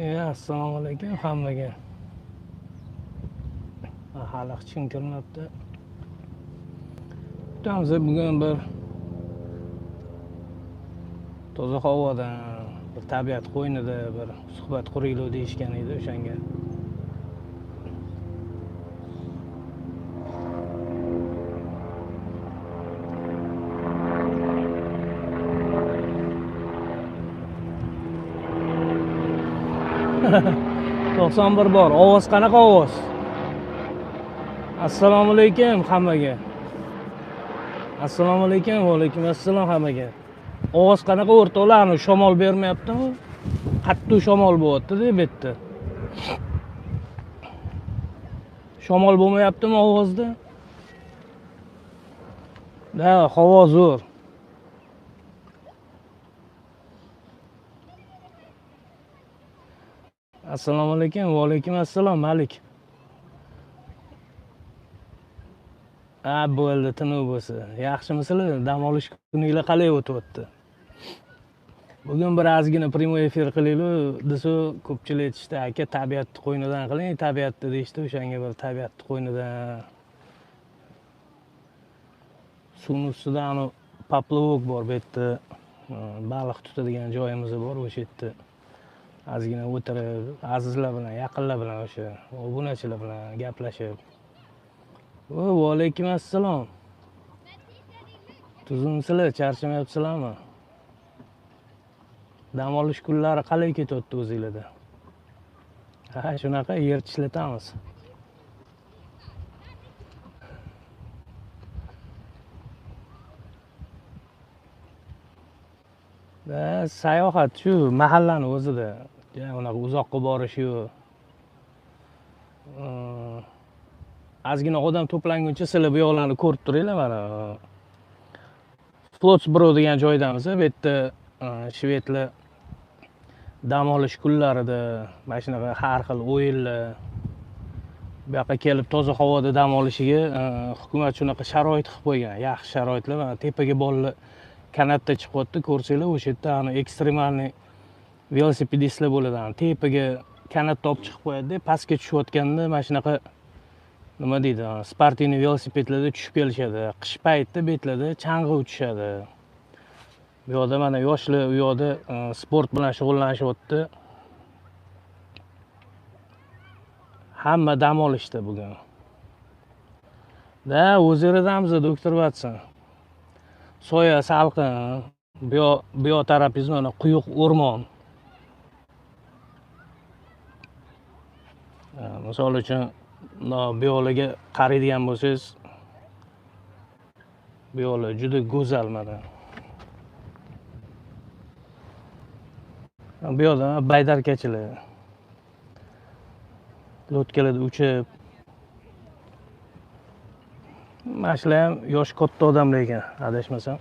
Assalomu alaykum hammaga. Hali hech kim kirmabdi. Kutamiz bugun bir toza havodan, bir tabiat qo'ynida bir suhbat quraylik deyishgan edi o'shanga. To'qson bir bor. Ovoz qanaqa ovoz? Assalomu alaykum hammaga. Assalomu alaykum, va alaykum assalom hammaga. Ovoz qanaqa o'rtoqlar? Shamol bermayaptimi? Qattiq shamol bo'lyapti-da bu yerda. Shamol bo'lmayaptimi ovozda? Da, havo zo'r. Assalomu alaykum, va alaykum assalom Malik. Ha, bo'ldi, tinuv bo'lsa. Yaxshimisizlar? Dam olish kuninglar qalay o'tyapti? Bugun bir ozgina primoy efir qilaylik desa, ko'pchilik aytishdi, aka tabiatni qo'ynidan qiling, tabiatni deyishdi, o'shanga bir tabiatni qo'ynidan suvni ustida anu поплавок bor bu yerda, baliq tutadigan joyimiz bor o'sha yerda. Ozgina o'tirib, azizlar bilan, yaqinlar bilan, o'sha obunachilar bilan gaplashib. Va alaykum assalom. Tuzumsizlar, charchamayapsizlarmi? Dam olish kunlari qalay ketyapti o'zinglarda? Ha, shunaqa yer tishlatamiz. Va sayohat shu mahallani o'zida. Unaqa uzoqqa borish yo'q. Ozgina odam to'planguncha sizlar bu yoqlarni ko'rib turinglar mana. Flotsbro degan joydamiz. Bu yerda shvedlar dam olish kunlarida mana shunaqa har xil o'yinlar, bu yoqqa kelib toza havoda dam olishiga hukumat shunaqa sharoit qilib qo'ygan. Yaxshi sharoitlar. Mana tepaga bolalar kanatda chiqyapti, ko'rsanglar o'sha yerda ana ekstremalniy velosipedistlar bo'ladi. Tepaga kanatda olib chiqib qo'yadi, pastga tushayotganda mana shunaqa nima deydi, sportivniy velosipedlarda tushib kelishadi. Qish paytida betlarda chang'i uchishadi. Bu yoqda mana yoshlar u yoqda sport bilan shug'ullanishyapti. Hamma dam olishdi bugun. Da, o'zinglardamiz, doktor Watson. Soya salqin, bu yoq tarafingiz mana quyuq o'rmon. Misol uchun, bu yoqlarga qaraydigan bo'lsangiz, bu yoqlar juda go'zal mana. Bu yoqda baydarkachilar lotkalarda uchib, mana shular ham yoshi katta odamlar ekan, adashmasam.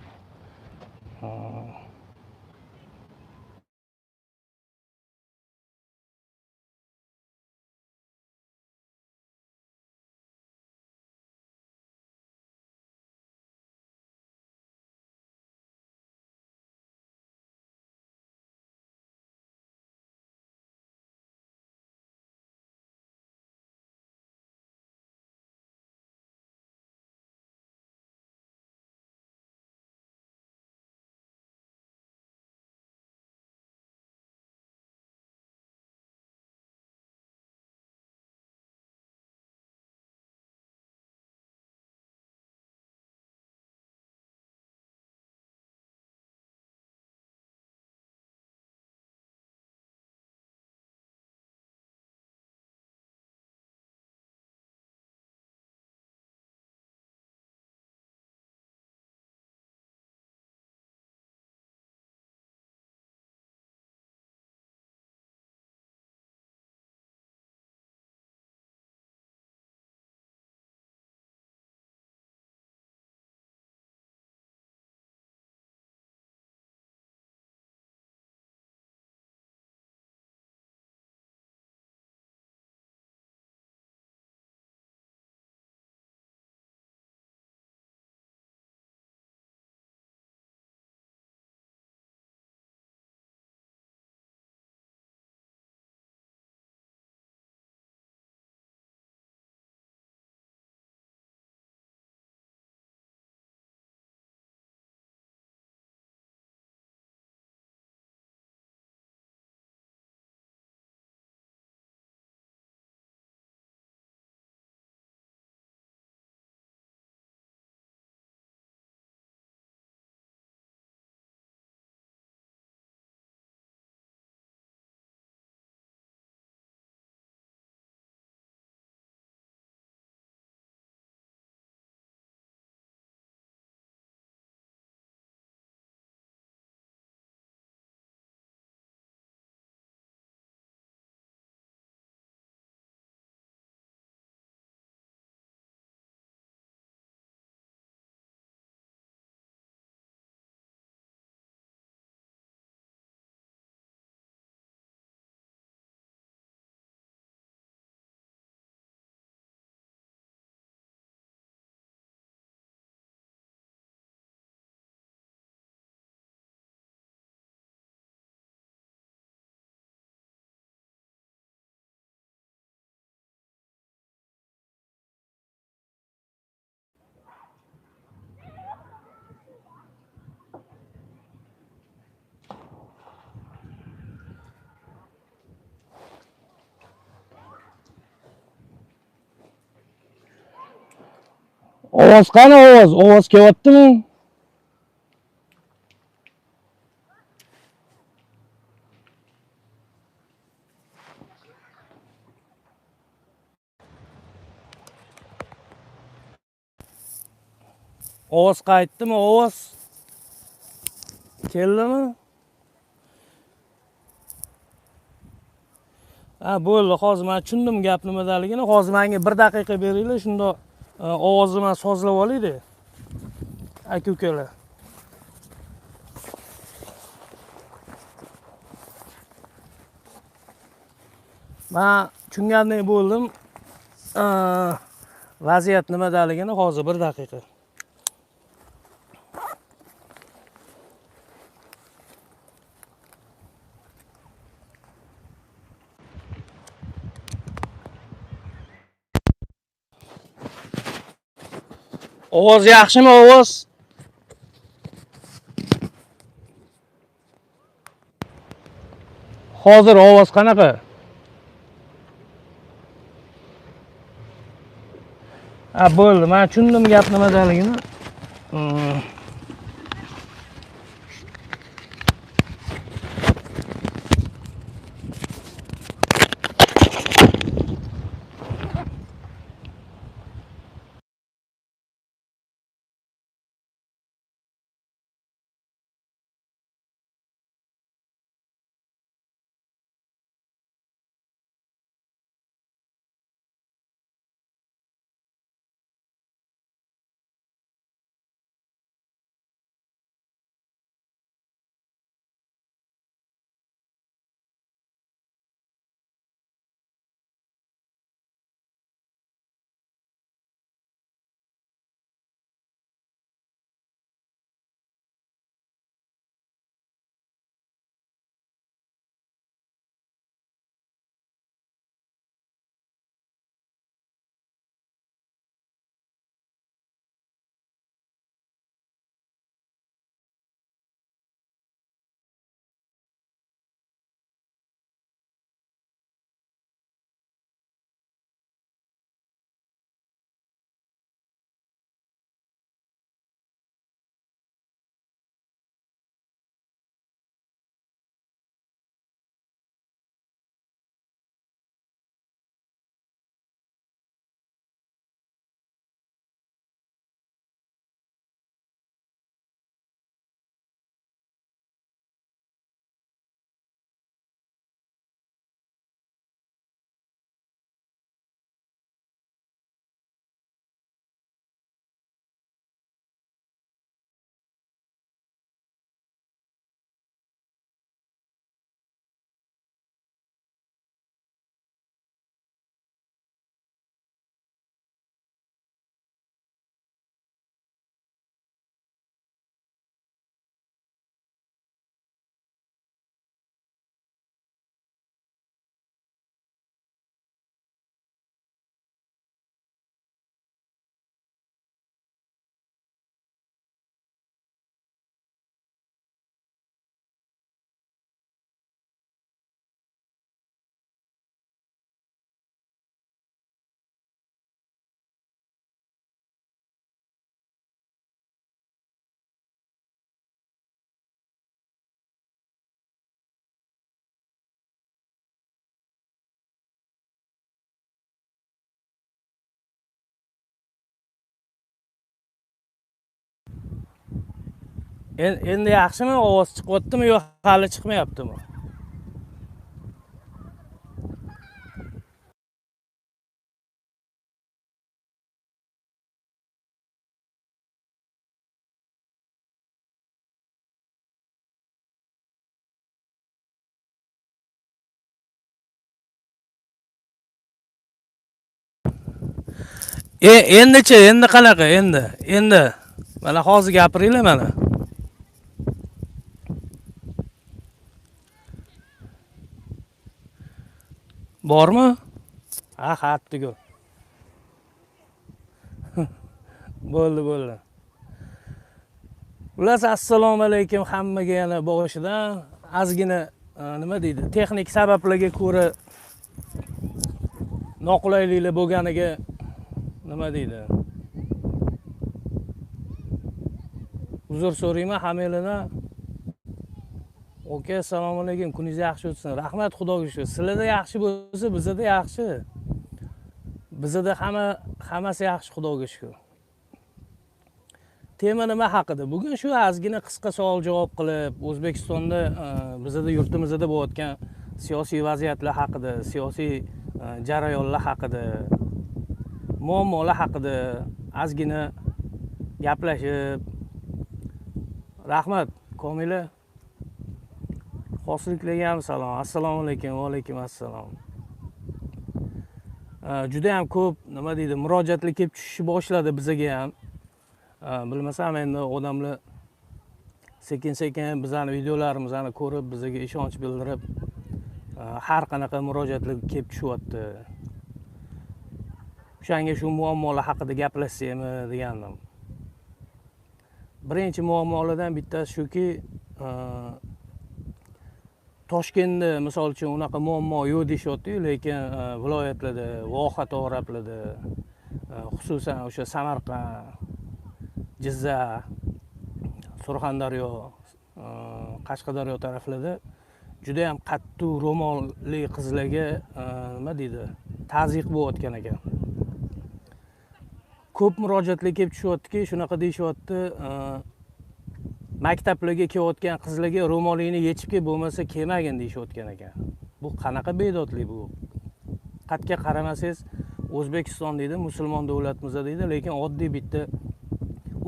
Ovoz qani, ovoz? Ovoz kelyaptimi? Ovoz qaytdimi, ovoz? Keldimi? Ha, bo'ldi. Hozir men tushundim gap nimadaligini. Hozir menga 1 daqiqa beringlar, shunda ovozni men sozlab olaydi. Aka ukalar. Men tushungandek bo'ldim. Vaziyat nimadaligini hozir 1 daqiqa. Ovoz yaxshimi, ovoz? Hozir ovoz qanaqa? Ha, bo'ldi. Men tushundim gap nimadaligini. Endi yaxshimi? Ovoz chiqyaptimi yo hali chiqmayaptimi? Endichi, endi qanaqa endi? Endi mana hozir gapiringlar mana. Bormi? Ha, xatdi-ku. Bo'ldi, bo'ldi. Xullas, assalomu alaykum hammaga yana boshidan. Ozgina nima deydi, texnik sabablarga ko'ra noqulayliklar bo'lganiga nima deydi? Uzr so'rayman hammanglardan. Aka, assalomu alaykum, kuningiz yaxshi o'tsin. Rahmat, Xudoga shukr. Sizlarda yaxshi bo'lsa, bizda yaxshi. Bizda hammasi yaxshi, Xudoga shukr. Tema nima haqida? Bugun shu ozgina qisqa savol javob qilib, O'zbekistonda, bizda yurtimizda bo'layotgan siyosiy vaziyatlar haqida, siyosiy jarayonlar haqida, muammolar haqida ozgina gaplashib. Rahmat, Komila. Xosliklarga ham salom. Assalomu alaykum, va alaykum assalom. Juda ham ko'p, nima deydi, murojaatlar kelib tushishni boshladi bizaga ham. Bilmasam endi odamlar sekin-sekin bizning videolarimizni ko'rib, bizaga ishonch bildirib, har qanaqa murojaatlar kelib tushyapti. O'shanga shu muammolar haqida gaplashsakmi degandim. Birinchi muammolardan bittasi shuki, Toshkentda misol uchun unaqa muammo yo'q deyishyapti-yu, lekin viloyatlarda, voha to'g'rablarda, xususan o'sha Samarqand, Jizzax, Surxondaryo, Qashqadaryo taraflarda juda ham qattiq ro'molli qizlarga nima deydi, ta'ziq bo'layotgan ekan. Ko'p murojaatlar kelib tushyaptiki, shunaqa deyishyapti, maktablarga kelayotgan qizlarga ro'molingni yechib kel, bo'lmasa kelmagin deyishayotgan ekan. Bu qanaqa bedodlik bu? Qatga qaramasangiz, O'zbekiston deydi, musulmon davlatimiz deydi, lekin oddiy bitta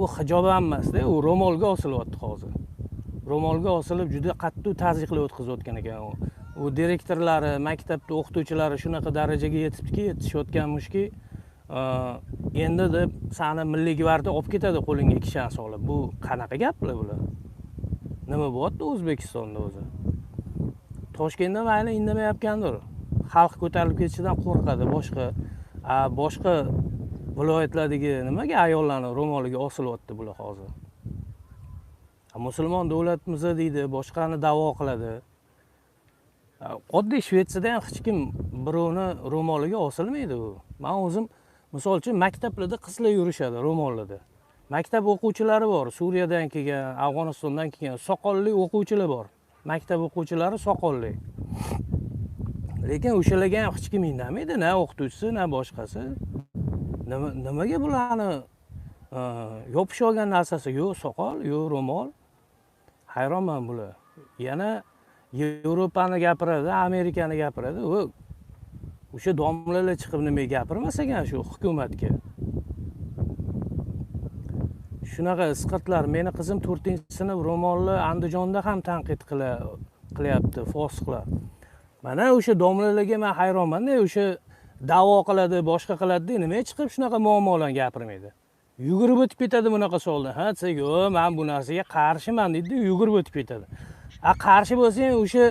u hijob ham emasda, u ro'molga osilyapti hozir. Ro'molga osilib juda qattiq ta'ziqlar o'tkazayotgan ekan u. U direktorlari, maktabda o'qituvchilari shunaqa darajaga yetibdiki, yetishayotganmishki, endi deb sani Milliy gvardiya olib ketadi qo'lingga kishan solib. Bu qanaqa gaplar bular? Nima bo'lyapti O'zbekistonda o'zi? Toshkentda mayli indamayotgandir. Xalq ko'tarilib ketishidan qo'rqadi. Boshqa viloyatlardagi nimaga ayollarni ro'moliga osilyapti bular hozir? Musulmon davlatimiz deydi, boshqani da'vo qiladi. Oddiy Shvetsiyada ham hech kim birovni ro'moliga osilmaydi u. Men o'zim misol uchun maktablarda qizlar yurishadi ro'molida. Maktab o'quvchilari bor, Suriyadan kelgan, Afg'onistondan kelgan soqolli o'quvchilar bor. Maktab o'quvchilari soqolli. Lekin o'shalarga ham hech kim indamaydi, na o'qituvchisi, na boshqasi. Nimaga bularni yopishib olgan narsasi yo'q, soqol, yo'q ro'mol. Hayronman bular. Yana Yevropani gapiradi, Amerikani gapiradi. U o'sha domlalar chiqib nima gapirmas ekan shu hukumatga. Shunaqa isqirtlar. Meni qizim 4-sinf ro'molli Andijonda ham tanqid qilyapti fosiqlar. Mana o'sha domlalarga men hayronman-da, o'sha da'vo qiladi, boshqa qiladi, nima chiqib shunaqa muammolarni gapirmaydi. Yugurib o'tib ketadi bunaqa savoldan. Ha, desa, yo'q, men bu narsaga qarshiman deydi, yugurib o'tib ketadi. A qarshi bo'lsang, o'sha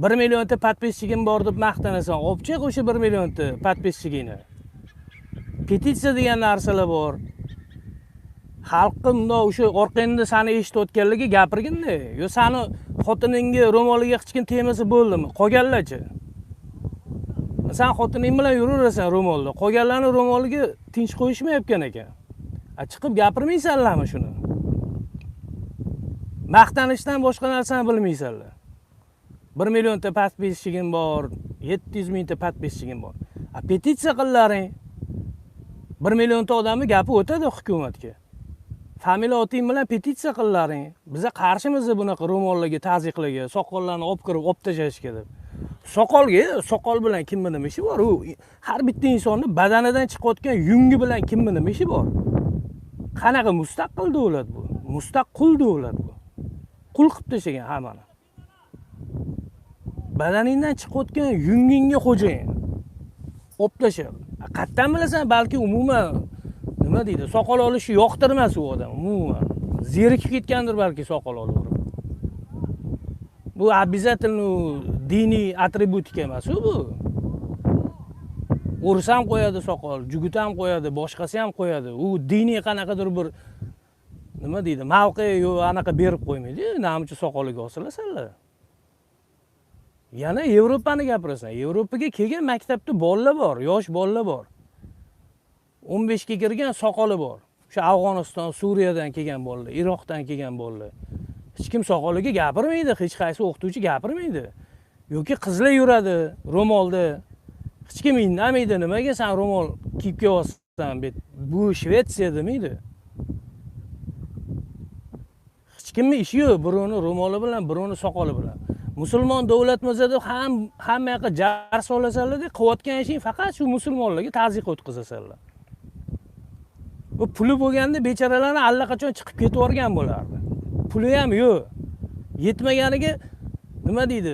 1 millionta podpischigim bor deb maqtanasan. Olib chiq o'sha 1 millionta podpischigingni. Petitsiya degan narsalar bor. Xalqqa bundoq o'sha orqangda seni eshitayotganligi gapirgin-da. Yo seni xotiningga ro'moliga hech kim tegmasa bo'ldimi? Qolganlarchi? Sen xotining bilan yuraverasan ro'molda. Qolganlarni ro'moliga tinch qo'yishmayotgan ekan. A chiqib gapirmaysanlarmi shuni? Maqtanishdan boshqa narsani bilmaysanlar. 1 millionta podpischigim bor, 700 mingta podpischigim bor. A petitsiya qillaring. 1 millionta odamning gapi o'tadi hukumatga. Familiya oting bilan petitsiya qillaring. Biza qarshimiz bunaqa ro'mollarga, ta'ziqlarga, soqollarni olib kirib, olib tashlashga deb. Soqolga, soqol bilan kimni nima ishi bor? U har bitta insonni badanidan chiqayotgan yungi bilan kimni nima ishi bor? Qanaqa mustaqil davlat bu? Mustaqil davlat bu. Qul qilib tashlagan hammani. Badaningdan chiqayotgan yungingga xo'jayin. Olib tashlab. Qayerdan bilasan, balki umuman nima deydi, soqol olishni yoqtirmas u odam umuman. Zerikib ketgandir balki soqol olib. Bu обязательно diniy atributika emas u bu. O'ris ham qo'yadi soqol, jugut ham qo'yadi, boshqasi ham qo'yadi. U diniy qanaqadir bir nima deydi, mavqe yo anaqa berib qo'ymaydi. Namcha soqoliga osilasanlar. Yana Yevropani gapirasan. Yevropaga kelgan maktabda bolalar bor, yosh bolalar bor. 15 ga kirgan soqoli bor. O'sha Afg'oniston, Suriyadan kelgan bolalar, Iroqdan kelgan bolalar. Hech kim soqoliga gapirmaydi, hech qaysi o'qituvchi gapirmaydi. Yoki qizlar yuradi ro'molda. Hech kim indamaydi, nimaga sen ro'mol kiyib kelyapsan? Bu Shvetsiya demaydi. Hech kimning ishi yo'q, birovni ro'moli bilan, birovni soqoli bilan. Musulmon davlatmiz deb hamma yoqqa jar solasanlar-da, qilayotgan ishing faqat shu musulmonlarga tazyiq o'tkazasanlar. Bu puli bo'lganda bechoralarni allaqachon chiqib ketib yuborgan bo'lardi. Puli ham yo'q. Yetmaganiga nima deydi?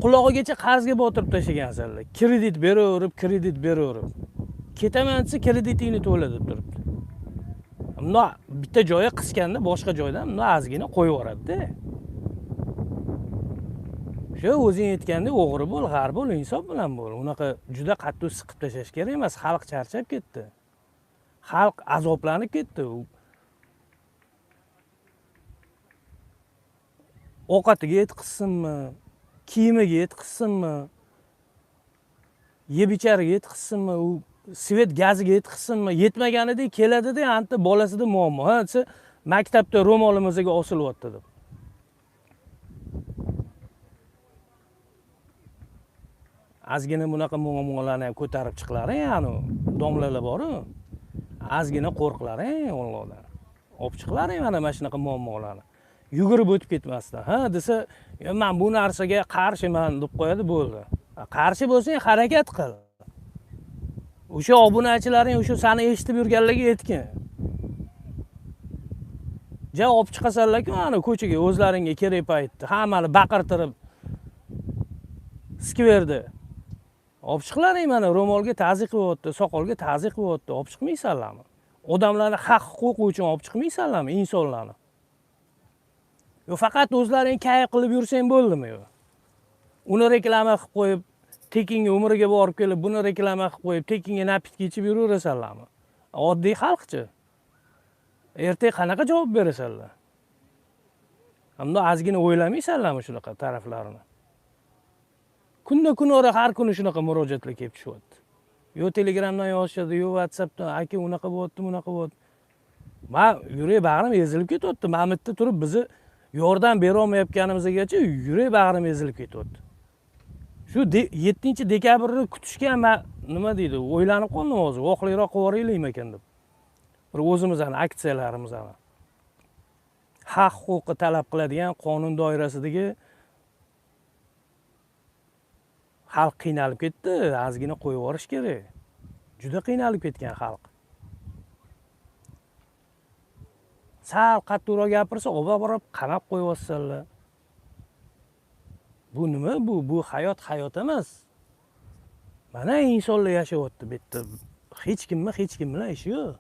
Qulog'igacha qarzga botirib tashlagansanlar. Kredit beraverib, kredit beraverib. Ketaman desa kreditingni to'la deb turibdi. Bundoq bitta joyi qisganda boshqa joydan bundoq ozgina qo'yib yuboradi-da. O'sha o'zing aytgandek o'g'ri bo'l, g'ar bo'l, insof bilan bo'l. Unaqa juda qattiq siqib tashlash kerak emas. Xalq charchab ketdi. Xalq azoblanib ketdi. Ovqatiga yetqizsinmi, kiyimiga yetqizsinmi, yeb ichariga yetqizsinmi, u svet gaziga yetqizsinmi, yetmaganidek keladida anta bolasida muammo. Ha desa, maktabda ro'molimizga osilyapti deb. Ozgina bunaqa muammolarni ham ko'tarib chiqlaring, ya'ni domlalar bor-ku. Ozgina qo'rqlaring Allohdan. Olib chiqlaring mana shunaqa muammolarni. Yugurib o'tib ketmasdan, ha desa, men bu narsaga qarshiman deb qo'yadi, bo'ldi. Qarshi bo'lsang harakat qil. O'sha obunachilaring, o'sha seni eshitib yurganlarga aytgin. Ja olib chiqasanlar-ku ana ko'chaga o'zlaringga kerak paytda hammani baqirtirib skverda. Olib chiqlaring mana ro'molga ta'ziq qilyapti, soqolga ta'ziq qilyapti, olib chiqmaysanlarmi? Odamlarni haq-huquqi uchun olib chiqmaysanlarmi insonlarni? Yo faqat o'zlaring kayf qilib yursang bo'ldimi yo? Uni reklama qilib qo'yib, tekinga umriga borib kelib, buni reklama qilib qo'yib, tekinga napitga ichib yuraverasanlarmi? Oddiy xalqchi. Ertaga qanaqa javob berasanlar? Hamda ozgina o'ylamaysanlarmi shunaqa taraflarini? Kunda kunora har kuni shunaqa murojaatlar kelib tushyapti. Yo Telegramdan yozishadi, yo WhatsAppdan, aka unaqa bo'lyapti, bunaqa bo'lyapti. Men yurak bag'rim ezilib ketyapti. Mana bu yerda turib bizni yordam bera olmayotganimizgacha yurak bag'rim ezilib ketyapti. Shu 7-dekabrni kutishga men nima deydi, o'ylanib qoldim hozir, voqliroq qilib yuboraylikmi deb. Bir o'zimizni aksiyalarimizni haq huquqi talab qiladigan qonun doirasidagi xalq qiynalib ketdi, ozgina qo'yib yuborish kerak. Juda qiynalib ketgan xalq. Sal qattiqroq gapirsa, olib borib qamab qo'yyapsanlar. Bu nima bu? Bu hayot hayot emas. Mana insonlar yashayapti bu yerda. Hech kimni hech kim bilan ishi yo'q.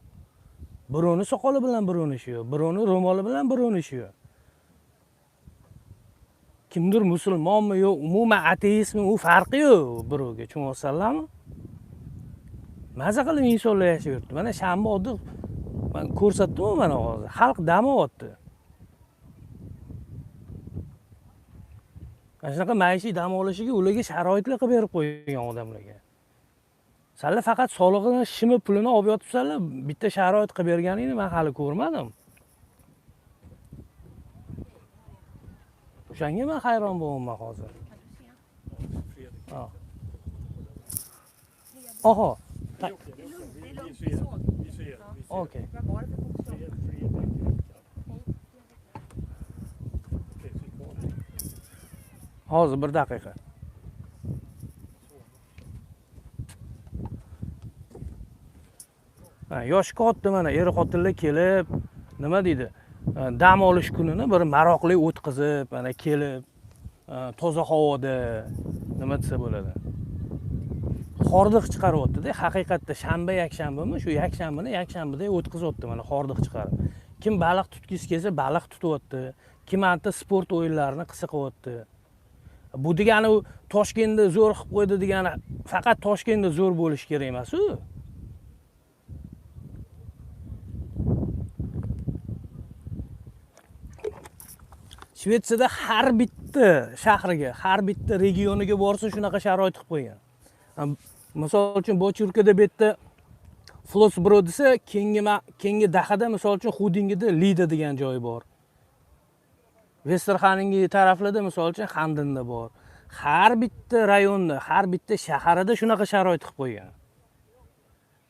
Birovni soqoli bilan birovni ishi yo'q, birovni ro'moli bilan birovni ishi yo'q. Kimdir musulmonmi yo umuman ateistmi, u farqi yo'q birovga, tushunyapsanlarmi? Maza qilib insonlar yashab yuribdi. Mana shanba oddiy men ko'rsatdim-ku mana hozir. Xalq dam olyapti. Mana shunaqa maishiy dam olishiga ularga sharoitlar qilib berib qo'ygan odamlarga. Sanlar faqat solig'ini, shimi pulini olib yotibsanlar, bitta sharoit qilib berganingni men hali ko'rmadim. O'shanga men hayron bo'lyapman hozir. Oho. Okey. Hozir bir daqiqa. Ha, yoshi katta mana er xotinlar kelib, nima deydi? Dam olish kunini bir maroqli o'tkazib, mana kelib, toza havoda nima desa bo'ladi? Xordiq chiqaryapti-da, haqiqatda shanba, yakshanbami, shu yakshanbani yakshanbada o'tkazyapti mana xordiq chiqarib. Kim baliq tutgisi kelsa baliq tutyapti, kim anta sport o'yinlarini qilsa qilyapti. Bu degani u Toshkentda zo'r qilib qo'ydi degani faqat Toshkentda zo'r bo'lish kerak emas u. Shvetsiyada har bitta shahriga, har bitta regioniga borsa shunaqa sharoit qilib qo'ygan. Misol uchun Bochurkada bu yerda Flosbro desa, keyingi dahada misol uchun Xudingida Lida degan joyi bor. Vesterxaningi taraflarda misol uchun Handinda bor. Har bitta rayonda, har bitta shaharida shunaqa sharoit qilib qo'ygan.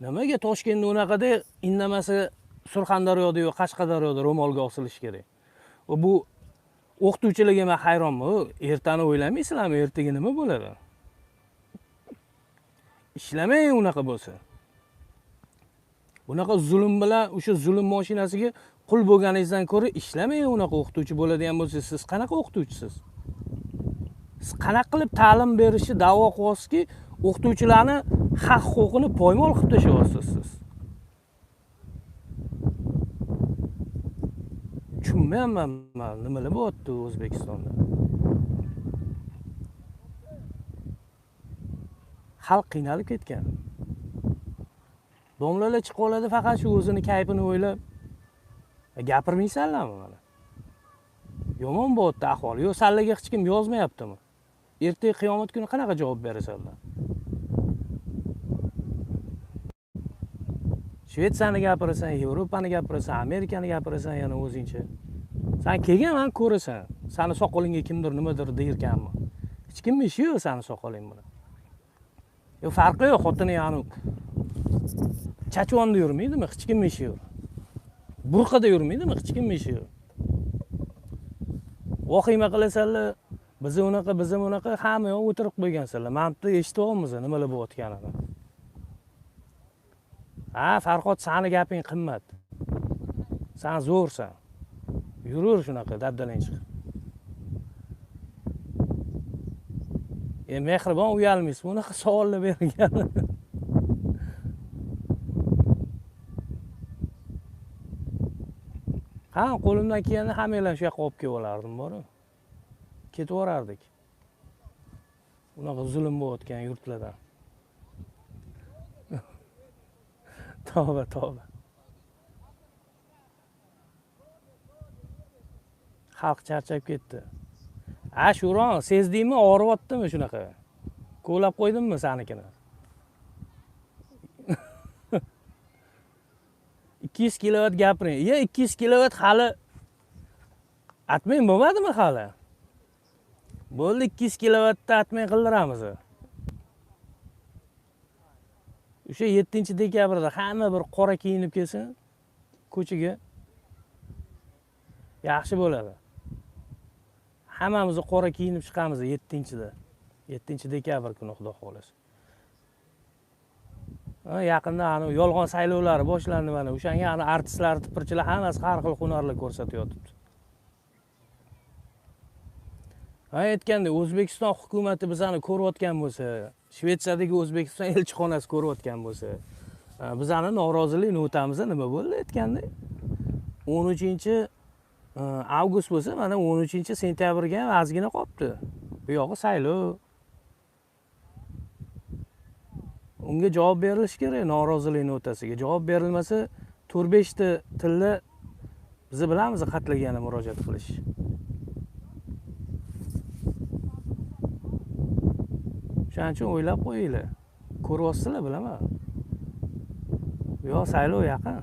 Nimaga Toshkentda unaqada indamasa Surxondaryoda yo Qashqadaryoda ro'molga osilishi kerak? Bu o'qituvchilarga men hayronman. Ertani o'ylamaysizlarmi, ertaga nima bo'ladi? Ishlamang unaqa bo'lsa. Bunaqa zulm bilan o'sha zulm mashinasiga qul bo'lganingizdan ko'ra ishlamang unaqa o'qituvchi bo'ladigan bo'lsa, siz qanaqa o'qituvchisiz? Siz qanaqa qilib ta'lim berishni da'vo qilyapsizki, o'qituvchilarni haq-huquqini poymol qilib tashlayapsiz siz? Tushunmayapman man, nimalar bo'lyapti O'zbekistonda? Xalq qiynalib ketgan. Domlalar chiqib oladi faqat shu o'zini kayfini o'ylab. Gapirmaysanlarmi mana? Yomon bo'lyapti ahvol. Yo, sallaga hech kim yozmayaptimi? Ertaga qiyomat kuni qanaqa javob berasanlar? Shvetsiyani gapirasan, Yevropani gapirasan, Amerikani gapirasan yana o'zingcha. Sen kelgan man ko'rasan. Sani soqolingga kimdir nimadir deyirkanmi? Hech kimning ishi yo'q sani soqoling bilan. Yo, farqi yo'q, xotini ya'ni chachvonda yurmaydimi? Hech kimning ishi yo'q. Burqada yurmaydimi? Hech kimning ishi yo'q. Vahima qilasanlar, biz unaqa, biz unaqa, hamma yoq o'tirib qo'ygansanlar. Mana bu yerda eshityapmiz nimalar bo'layotganini. Ha, Farhod, sani gaping qimmat. Sen zo'rsan. Yurur shunaqa dabdalang chiqib. Mehribon uyalmaysiz, bunaqa savollar bergan. Ha, qo'limdan kelganda hammanglarni shu yoqqa olib kelib olardim, bor-ku. Ketib yuborardik. Unaqa zulm bo'layotgan yurtlardan. Tavba, tavba. Xalq charchab ketdi. Ha, Shuron, sezdingmi, og'riyaptimi shunaqa? Ko'lab qo'ydimmi sanikini? 200 kilovat gapiring. Ya 200 kilovat hali atmang bo'lmadimi hali? Bo'ldi, 200 kilovatda atmang qildiramiz. O'sha 7-dekabrda hamma bir qora kiyinib kelsin ko'chaga. Yaxshi bo'ladi. Hammamiz qora kiyinib chiqamiz 7-da. 7-dekabr kuni Xudo xohlasa. Yaqinda ana yolg'on saylovlari boshlandi mana. O'shanga ana artistlar, tipirchilar hammasi har xil hunarlar ko'rsatyotibdi. Ha, aytganda O'zbekiston hukumati bizani ko'rayotgan bo'lsa, Shvetsiyadagi O'zbekiston elchixonasi ko'rayotgan bo'lsa, bizani norozilik notamiz nima bo'ldi aytganda? 13 avgust bo'lsa, mana 13 sentyabrga ham ozgina qolibdi. Bu yog'i saylov. Unga javob berilishi kerak, norozilik notasiga. Javob berilmasa, 4-5 ta tilda biz bilamiz qatlaganini murojaat qilish. Shuning uchun o'ylab qo'yinglar. Ko'ryapsizlar, bilaman. Bu yoq saylov yaqin.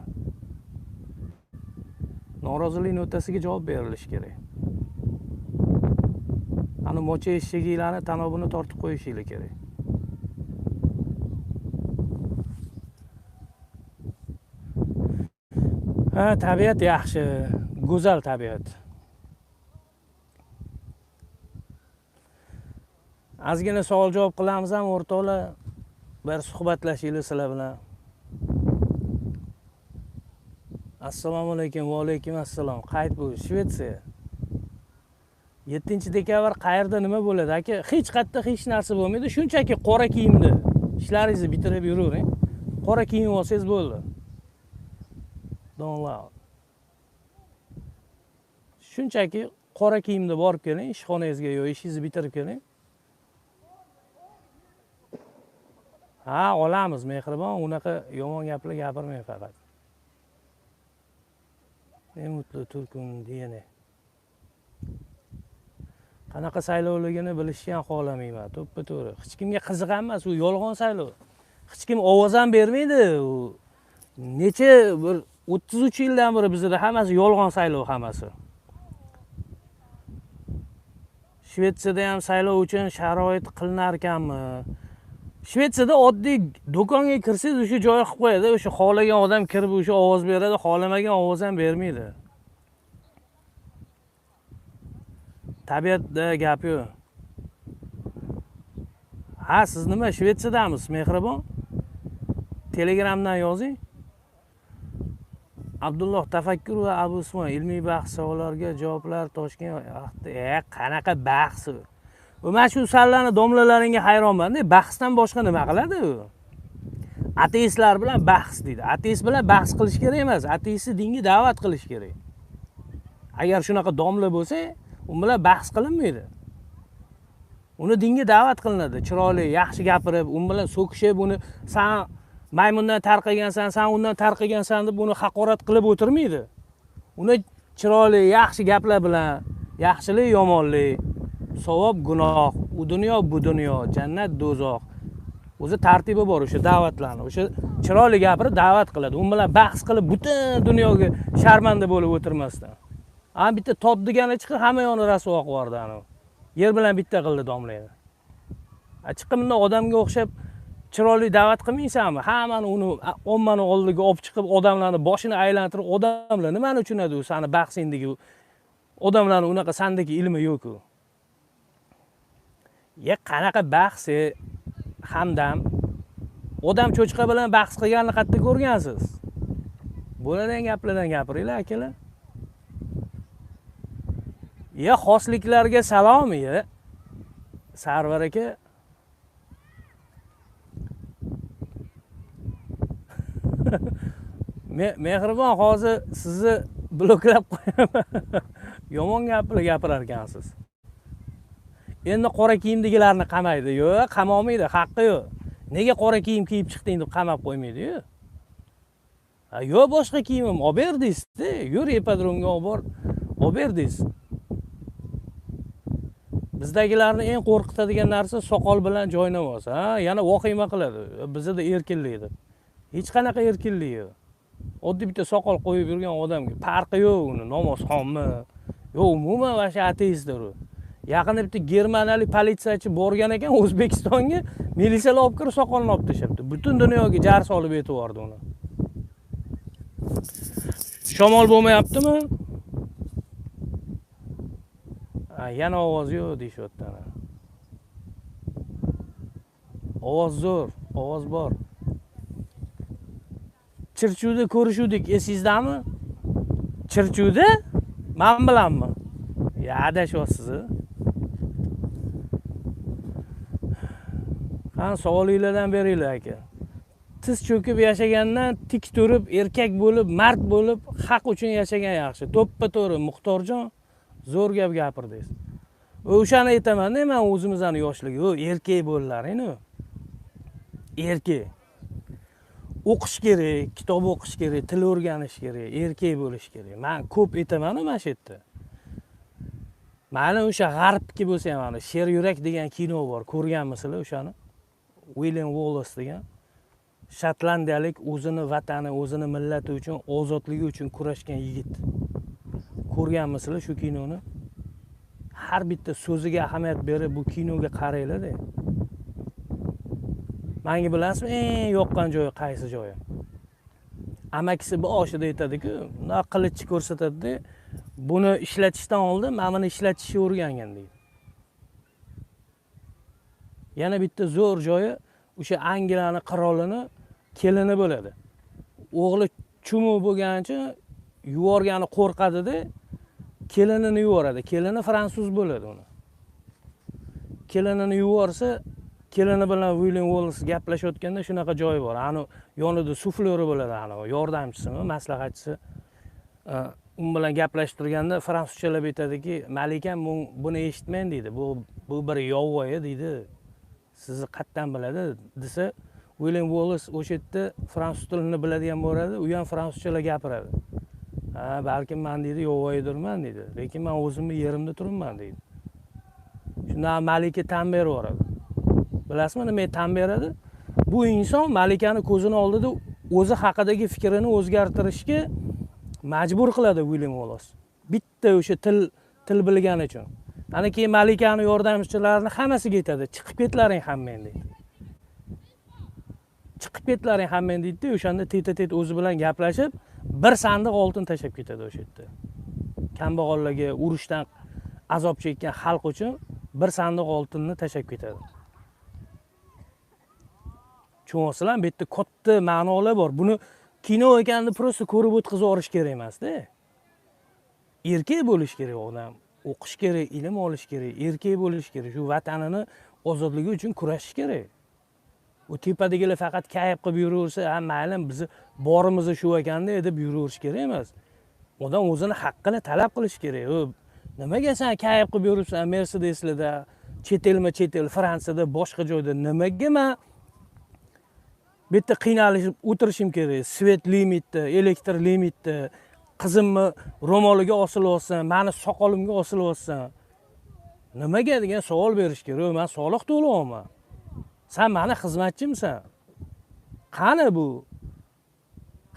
Norozilik notasiga javob berilishi kerak. Ana mocha eshiginglarni tanobini tortib qo'yishinglar kerak. Ha, tabiat yaxshi, go'zal tabiat. Ozgina savol javob qilamiz ham o'rtoqlar, bir suhbatlashaylik sizlar bilan. Assalomu alaykum, va alaykum assalom. Qayt bu Shvetsiya. 7 dekabr qayerda nima bo'ladi aka? Hech qayerda hech narsa bo'lmaydi. Shunchaki qora kiyimda ishlaringizni bitirib yuravering. Qora kiyim olsangiz bo'ldi. Don't. Shunchaki qora kiyimda borib keling, ishxonangizga yo ishingizni bitirib keling. Ha, olamiz mehribon, unaqa yomon gaplar gapirmang faqat. Ne mutlu Türk'üm diyene. Qanaqa saylovligini bilishni ham xohlamayman, to'ppa to'g'ri. Hech kimga qiziq emas, u yolg'on saylov. Hech kim ovoz ham bermaydi u. Necha bir 33 yildan beri bizda hammasi yolg'on saylov hammasi. Shvetsiyada ham saylov uchun sharoit qilinar ekanmi? Shvetsiyada oddiy do'konga kirsangiz o'sha joyi qilib qo'yadi, o'sha xohlagan odam kirib o'sha ovoz beradi, xohlamagan ovoz ham bermaydi. Tabiatda gap yo'q. Ha, siz nima Shvetsiyadamisiz, Mehribon? Telegramdan yozing. Abdulloh tafakkur va Abu Usmon ilmiy bahs savollarga javoblar Toshkent. Qanaqa bahs u? Mana shu sallani domlalaringga hayronman-da, bahsdan boshqa nima qiladi u? Ateistlar bilan bahs deydi. Ateist bilan bahs qilish kerak emas, ateistni dinga da'vat qilish kerak. Agar shunaqa domla bo'lsa, u bilan bahs qilinmaydi. Uni dinga da'vat qilinadi, chiroyli, yaxshi gapirib, u bilan so'kishib, uni san maymundan tarqagansan, san undan tarqagansan deb uni haqorat qilib o'tirmaydi. Uni chiroyli, yaxshi gaplar bilan, yaxshilik, yomonlik, savob, gunoh, u dunyo, bu dunyo, jannat, do'zax. O'zi tartibi bor o'sha da'vatlarni. O'sha chiroyli gapirib da'vat qiladi. U bilan bahs qilib butun dunyoga sharmanda bo'lib o'tirmasdan. Ana bitta top degani chiqib hamma yo'ni rasvo qilib yubordi ana. Yer bilan bitta qildi domlayni. Chiqib bunday odamga o'xshab chiroyli da'vat qilmaysanmi? Hammani uni ommani oldiga olib chiqib, odamlarni boshini aylantirib, odamlar nimani tushunadi u sani bahsingdagi odamlarni unaqa sandagi ilmi yo'q-ku. Ya qanaqa bahs, Hamdam? Odam cho'chqa bilan bahs qilganini qayerda ko'rgansiz? Bo'ladigan gaplardan gapiringlar, akalar. Ya xosliklarga salom, ya Sarvar aka. Mehribon, hozir sizni bloklab qo'yaman. Yomon gaplar gapirar ekansiz. Endi qora kiyimdagilarni qamaydi. Yo'q, qamolmaydi, haqqi yo'q. Nega qora kiyim kiyib chiqding deb qamab qo'ymaydi-yu. Ha, yo'q, boshqa kiyimim olib berdingiz-da, yur ipodromga olib bor, olib berdingiz. Bizdagilarni eng qo'rqitadigan narsa soqol bilan joynamoz. Ha, yana vahima qiladi. Bizda erkinlik deb. Hech qanaqa erkinlik yo'q. Oddiy bitta soqol qo'yib yurgan odamga farqi yo'q uni namozxonmi? Yo'q, umuman vasha ateistdir u. Yaqinda bitta germaniyalik politsiyachi borgan ekan O'zbekistonga, militsiyalar olib kirib soqolini olib tashlabdi. Butun dunyoga jar solib yetib yubordi uni. Shamol bo'lmayaptimi? Ha, yana ovoz yo'q deyishyapti ana. Ovoz zo'r, ovoz bor. Chirchuvda ko'rishuvdik, esingizdami? Chirchuvda? Men bilanmi? Ya adashyapsiz. Ha, savolinglardan beringlar aka. Tiz cho'kib yashagandan tik turib, erkak bo'lib, mard bo'lib, haq uchun yashagan yaxshi. To'ppa-to'g'ri, Muxtorjon, zo'r gap gapirdingiz. O'shani aytaman-da, men o'zimizni yoshligi, o erkak bo'llaring-ku. Erkak. O'qish kerak, kitob o'qish kerak, til o'rganish kerak, erkak bo'lish kerak. Men ko'p aytaman-ku mana shu yerda. Mana o'sha g'arbki bo'lsa ham, mana Sher yurak degan kino bor, ko'rganmisizlar o'shani? William Wallace degan shotlandiyalik o'zini vatani, o'zini millati uchun, ozodligi uchun kurashgan yigit. Ko'rganmisizlar shu kinoni? Har bitta so'ziga ahamiyat berib bu kinoga qaranglar-da. Menga bilasizmi, eng yoqqan joyi qaysi joyi? Amakisi boshida aytadi-ku, bunday qilichni ko'rsatadi-da, buni ishlatishdan oldin mana buni ishlatishni o'rgangan deydi. Yana bitta zo'r joyi o'sha Angliyani qirolini kelini bo'ladi. O'g'li chumuq bo'lganicha yuvorgani qo'rqadi-da, kelinini yuvoradi. Kelini fransuz bo'ladi uni. Kelinini yuvorsa, kelini bilan William Wallace gaplashayotganda shunaqa joyi bor. Ani yonida suflori bo'ladi, ani yordamchisimi, maslahatchisi. Un bilan gaplashib turganda fransuschalab aytadiki, malikam buni eshitmang deydi. Bu bir yovvoyi deydi. Sizni qayerdan biladi desa, William Wallace o'sha yerda fransuz tilini biladigan bo'ladi, u ham fransuschalab gapiradi. Ha, balkim men deydi, yovvoyidirman deydi, lekin men o'zimni yerimda turibman deydi. Shunda malika tan berib yuboradi. Bilasizmi nima tan beradi? Bu inson malikani ko'zini oldida O'zi haqidagi fikrini o'zgartirishga majbur qiladi Uilyam Uollas. Bitta o'sha til bilgani uchun. Ana keyin malikani yordamchilarini hammasiga aytadi, chiqib ketlaring hammang deydi. Chiqib ketlaring hammang deydi, o'shanda teta-tet o'zi bilan gaplashib, bir sandiq oltin tashlab ketadi o'sha yerda. Kambag'allarga, urushdan azob chekkan xalq uchun bir sandiq oltinni tashlab ketadi. Tushunasizlar, bu yerda katta ma'nolar bor. Buni kino ekanini prosta ko'rib o'tkazib yuborish kerak emas-da. Erkak bo'lish kerak odam, o'qish kerak, ilm olish kerak, erkak bo'lish kerak, shu vatanini ozodligi uchun kurashish kerak. U tepadagilar faqat kayf qilib yuraversa, ha mayli, bizni borimiz shu ekanda deb yuraverish kerak emas. Odam o'zini haqqini talab qilish kerak. U nimaga sen kayf qilib yuribsan Mercedeslarda, chet elma chet el, Fransiyada, boshqa joyda, nimaga men bu yerda qiynalib o'tirishim kerak? Svet limitda, elektr limitda, qizimni ro'moliga osilyapsan, meni soqolimga osilyapsan. Nimaga degan savol berish kerak. Men soliq to'layapman. Sen meni xizmatchimsan. Qani bu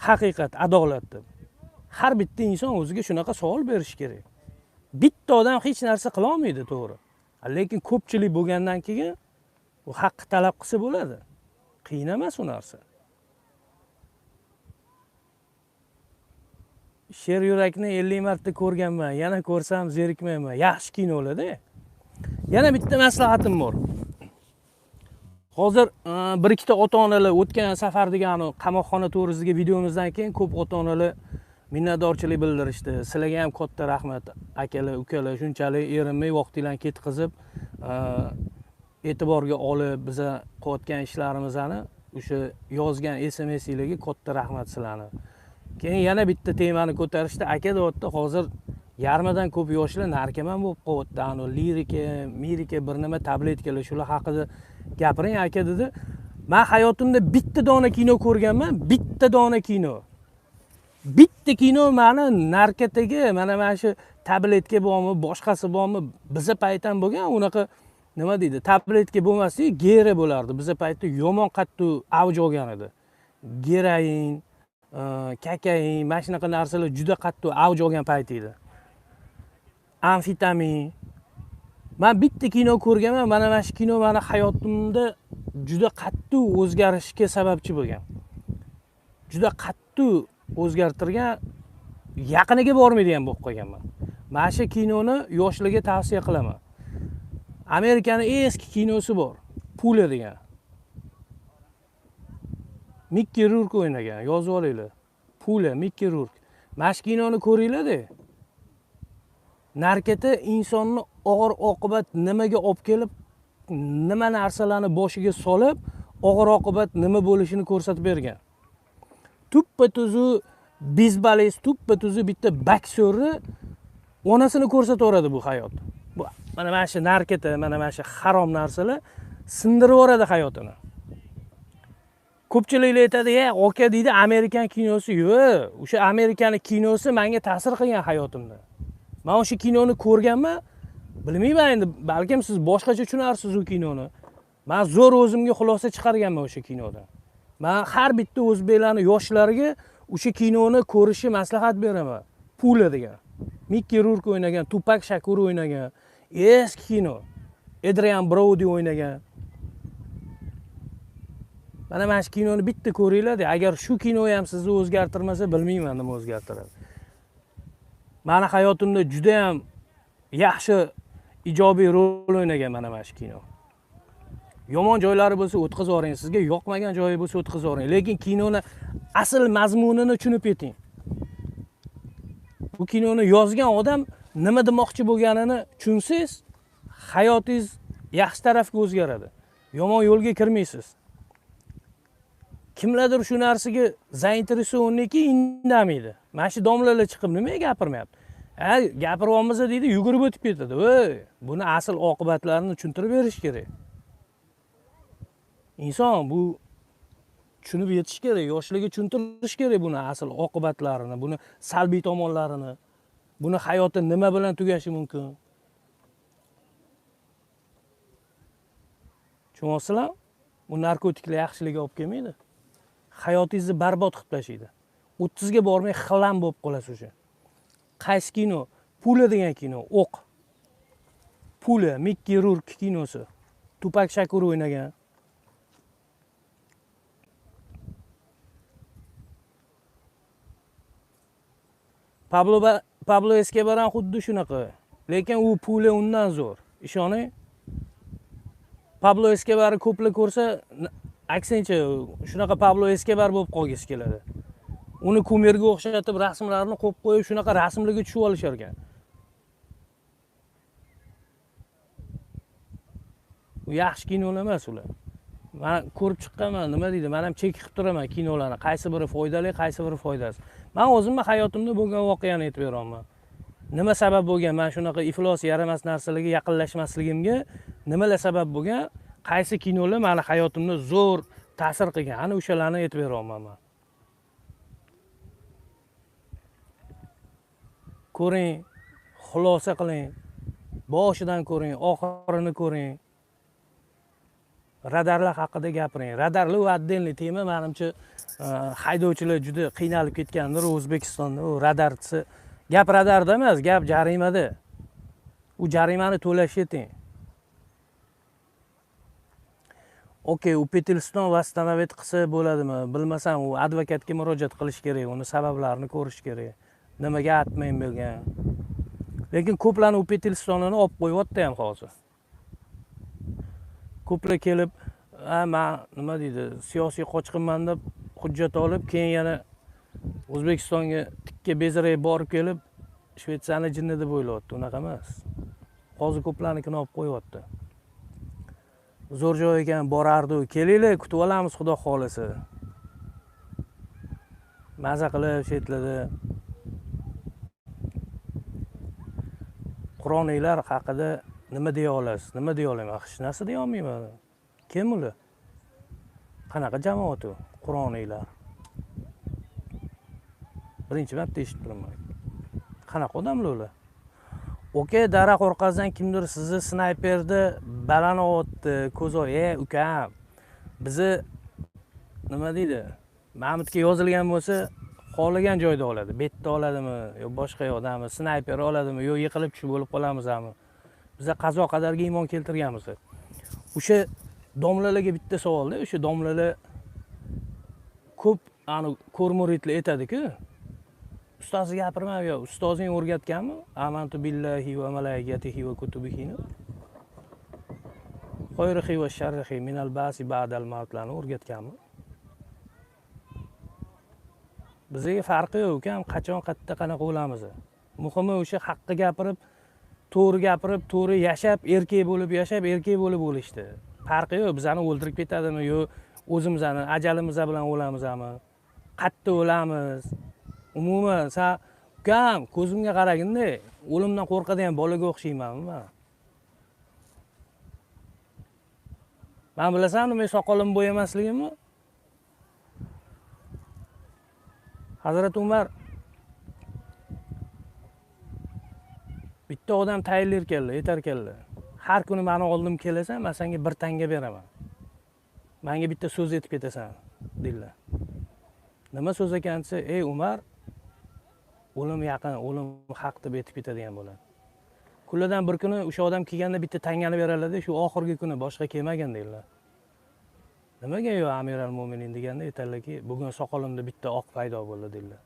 haqiqat, adolat deb. Har bitta inson o'ziga shunaqa savol berish kerak. Bitta odam hech narsa qila olmaydi, to'g'ri. Lekin ko'pchilik bo'lgandan keyin u haqqi talab qilsa bo'ladi. Qiyin emas u narsa. Sher yurakni 50 marta ko'rganman, yana ko'rsam zerikmayman. Yaxshi kinolar-da. Yana bitta maslahatim bor. Hozir bir ikkita ota-onalar o'tgan safar degan qamoqxona to'g'risidagi videomizdan keyin ko'p ota-onalar minnatdorchilik bildirishdi. Sizlarga ham katta rahmat, akalar, ukalar, shunchalik erinmay vaqtinglarni ketkazib, e'tiborga olib biza qilayotgan ishlarimizni o'sha yozgan SMSinglarga katta rahmat sizlarni. Keyin yana bitta temani ko'tarishdi. Aka deyapti, hozir yarmidan ko'p yoshlar narkoman bo'lib qolyapti. Ani lirika, mirika bir nima tabletkalar, shular haqida gapiring aka dedi. Men hayotimda bitta dona kino ko'rganman, bitta dona kino. Bitta kino meni narkotiga, mana shu tabletka bormi, boshqasi bormi, biza paytdan bo'lgan unaqa nima deydi, tabletka bo'lmasa gera bo'lardi. Biza paytda yomon qattiq avj olgan edi. Geroin, kokain, mana shunaqa narsalar juda qattiq avj olgan payt edi. Amfetamin. Men bitta kino ko'rganman, mana shu kino meni hayotimda juda qattiq o'zgarishga sababchi bo'lgan. Juda qattiq o'zgartirgan, yaqiniga bormaydigan bo'lib qolganman. Mana shu kinoni yoshlarga tavsiya qilaman. Amerikaning eski kinosi bor, Pula degan. Mikki Rurk o'ynagan, yozib olinglar. Pula, Mikki Rurk. Mana shu kinoni ko'ringlar-da. Narkota insonni og'ir oqibat nimaga olib kelib, nima narsalarni boshiga solib, og'ir oqibat nima bo'lishini ko'rsatib bergan. Tuppa tuzu bezbalis, tuppa tuzu bitta boksyorni onasini ko'rsataveradi bu hayot. Bu mana shu narkota, mana shu harom narsalar sindirib yuboradi hayotini. Ko'pchiliklar aytadi, "Ya, aka deydi, Amerikan kinosi." Yo'q, o'sha Amerikaning kinosi menga ta'sir qilgan hayotimda. Men o'sha kinoni ko'rganman, bilmayman endi, balkim siz boshqacha tushunarsiz u kinoni. Men zo'r o'zimga xulosa chiqarganman o'sha kinodan. Men har bitta o'zbeklarning yoshlariga o'sha kinoni ko'rishni maslahat beraman. Pula degan. Mikki Rurk o'ynagan, Tupak Shakur o'ynagan, eski kino. Adrian Brody o'ynagan. Mana shu kinoni bitta ko'ringlar-da, agar shu kino ham sizni o'zgartirmasa, bilmayman nima o'zgartiradi. Meni hayotimda juda ham yaxshi ijobiy rol o'ynagan mana shu kino. Yomon joylari bo'lsa o'tkazib yuboring, sizga yoqmagan joyi bo'lsa o'tkazib yuboring, lekin kinoni asl mazmunini tushunib yeting. Bu kinoni yozgan odam nima demoqchi bo'lganini tushunsangiz, hayotingiz yaxshi tarafga o'zgaradi. Yomon yo'lga kirmaysiz. Kimlardir shu narsaga zainteresovanniki indamaydi. Mana shu domlalar chiqib nimaga gapirmayapti? Ha, gapiryapmiz deydi, yugurib o'tib ketadi. Voy, buni asl oqibatlarini tushuntirib berish kerak. Inson bu tushunib yetish kerak, yoshlarga tushuntirish kerak buni asl oqibatlarini, buni salbiy tomonlarini, buni hayoti nima bilan tugashi mumkin. Tushunyapsizlar? Bu narkotiklar yaxshilikka olib kelmaydi. Hayotingizni barbod qilib tashlaydi. 30 ga bormay xlam bo'lib qolasiz o'sha. Qaysi kino? Pula degan kino, o'q. Pula, Mikki Rurk kinosi. Tupak Shakur o'ynagan. Pablo Escobar ham xuddi shunaqa. Lekin u Pula undan zo'r. Ishoning. Pablo Escobarni ko'plar ko'rsa, aksincha shunaqa Pablo Escobar bo'lib qolgisi keladi. Uni kumirga o'xshatib rasmlarini qo'yib qo'yib, shunaqa rasmlarga tushib olishar ekan. U yaxshi kinolar emas ular. Men ko'rib chiqqanman, nima deydi, men ham chek qilib turaman kinolarni, qaysi biri foydali, qaysi biri foydasiz. Men o'zimni hayotimda bo'lgan voqeani aytib beraman. Nima sabab bo'lgan men shunaqa iflos, yaramas narsalarga yaqinlashmasligimga nimalar sabab bo'lgan, qaysi kinolar meni hayotimda zo'r ta'sir qilgan, ana o'shalarni aytib beraman men. Ko'ring, xulosa qiling, boshidan ko'ring, oxirini ko'ring. Radarlar haqida gapiring. Radarlar u отдельный tema, menimcha haydovchilar juda qiynalib ketgandir O'zbekistonda. U radarchisi, gap radarda emas, gap jarimada. U jarimani to'lash yeting. Okey, u Petilston восстановить qilsa bo'ladimi? Bilmasam, u advokatga murojaat qilish kerak, uni sabablarini ko'rish kerak. Nimaga atmayin bo'lgan. Lekin ko'plarni u Petilstonini olib qo'yibdi ham hozir. Ko'plar kelib, men nima deydi, siyosiy qochqinman deb hujjat olib, keyin yana O'zbekistonga tikka bezarayib borib kelib, Shvetsiyani jinni deb o'ylayapti. Unaqa emas. Hozir ko'plarnikini olib qo'yibdi. Zo'r joy ekan, borardi. Kelinglar, kutib olamiz Xudo xolasa. Maza qilib chetlarda. Qur'oniylar haqida nima deya olasiz? Nima deya olaman? Hech narsa deya olmayman. Kim ular? Qanaqa jamoat u? Qur'oniylar. Birinchi marta eshitib turibman. Qanaqa odamlar ular? Okey, daraxt orqasidan kimdir sizni snayperda balani otdi, ko'z oy, ukam. Bizni nima deydi? Mahmudga yozilgan bo'lsa, xohlagan joyda oladi. Betda oladimi, yo boshqa yoqdami, snayper oladimi, yo yiqilib tushib bo'lib qolamizmi? Biz qazo qadarga iymon keltirganmiz. O'sha domlalarga bitta savolda, o'sha domlalar ko'p ani ko'r muridlar aytadi-ku. Ustozi gapirmay yo ustozing o'rgatganmi? Amantu billahi va malaikatihi va kutubihi. Xayrihi va sharrihi minal ba'si ba'dal mautlarni o'rgatganmi? Bizga farqi yo'q, ukam, qachon qayerda qanaqa o'lamiz. Muhimi o'sha haqqi gapirib, to'g'ri gapirib, to'g'ri yashab, erkak bo'lib yashab, erkak bo'lib o'lishdi. Farqi yo'q, bizani o'ldirib ketadimi yo o'zimizni ajalimiz bilan o'lamizmi? Qayerda o'lamiz? Umuman sen ukam ko'zimga qaraginda, o'limdan qo'rqadigan bolaga o'xshaymanmi men? Men bilasanmi, men soqolim bo'yamasligimni? Hazrat Umar bitta odam tayinlar ekanlar, aytar ekanlar. Har kuni meni oldim kelasan, men senga bir tanga beraman. Menga bitta so'z aytib ketasan, deydilar. Nima so'z ekan desa, ey Umar, o'lim yaqin, o'lim haq deb aytib ketadigan bo'ladi. Kunlardan bir kuni o'sha odam kelganda bitta tangani beradilar, shu oxirgi kuni boshqa kelmagan deydilar. Nimaga yo Amiral Mo'minin deganda aytadilarki, bugun soqolimda bitta oq paydo bo'ldi deydilar.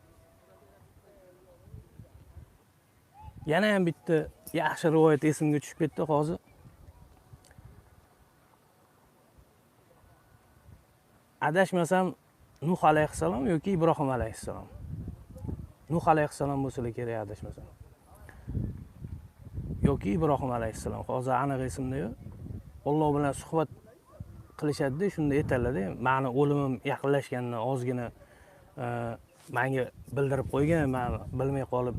Yana ham bitta yaxshi rivoyat esimga tushib ketdi hozir. Adashmasam Nuh alayhissalom yoki Ibrohim alayhissalom. Nuh alayhissalom bo'lsa kerak adashmasam. Yoki Ibrohim alayhissalom, hozir aniq esimda yo'q. Alloh bilan suhbat qilishadi-da, shunda aytadilar-da, meni o'limim yaqinlashganini ozgina menga bildirib qo'ygan, men bilmay qolib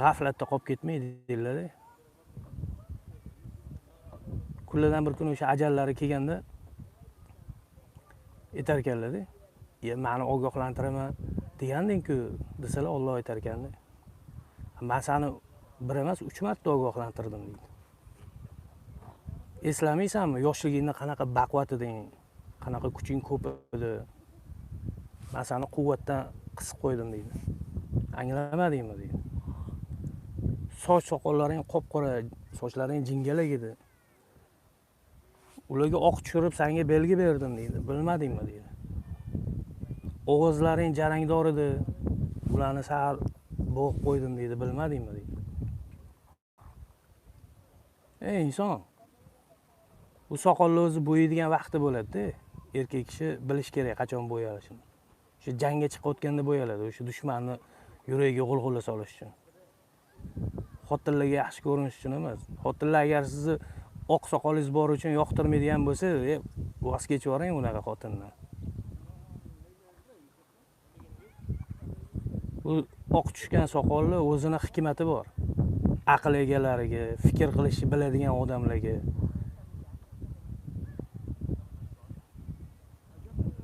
g'aflatda qolib ketmay deydilar-da. Kunlardan bir kuni o'sha ajallari kelganda aytar ekanlar-da, meni ogohlantiraman deganding-ku desalar, Alloh aytar ekanda, men seni bir emas, 3 marta ogohlantirdim deydi. Eslamaysanmi, yoshligingda qanaqa baquvvat eding? Qanaqa kuching ko'p edi. Men seni quvvatdan qisib qo'ydim deydi. Anglamadingmi deydi. Soch soqollaring qop-qora, sochlaring jingalak edi. Ularga oq tushirib senga belgi berdim deydi. Bilmadingmi deydi. Ovozlaring jarangdor edi. Ularni sal bo'g'ib qo'ydim deydi. Bilmadingmi deydi. Ey inson, bu soqolni o'zi bo'yaydigan vaqti bo'ladi-da. Erkak kishi bilish kerak qachon bo'yalishini. O'sha jangga chiqayotganda bo'yaladi, o'sha dushmanni yuragiga g'ulg'ula solish uchun. Xotinlarga yaxshi ko'rinish uchun emas. Xotinlar agar sizni oq soqolingiz bor uchun yoqtirmaydigan bo'lsa, voz kechib yuboring unaqa xotindan. Bu oq tushgan soqolni o'zini hikmati bor. Aql egalariga, fikr qilishni biladigan odamlarga.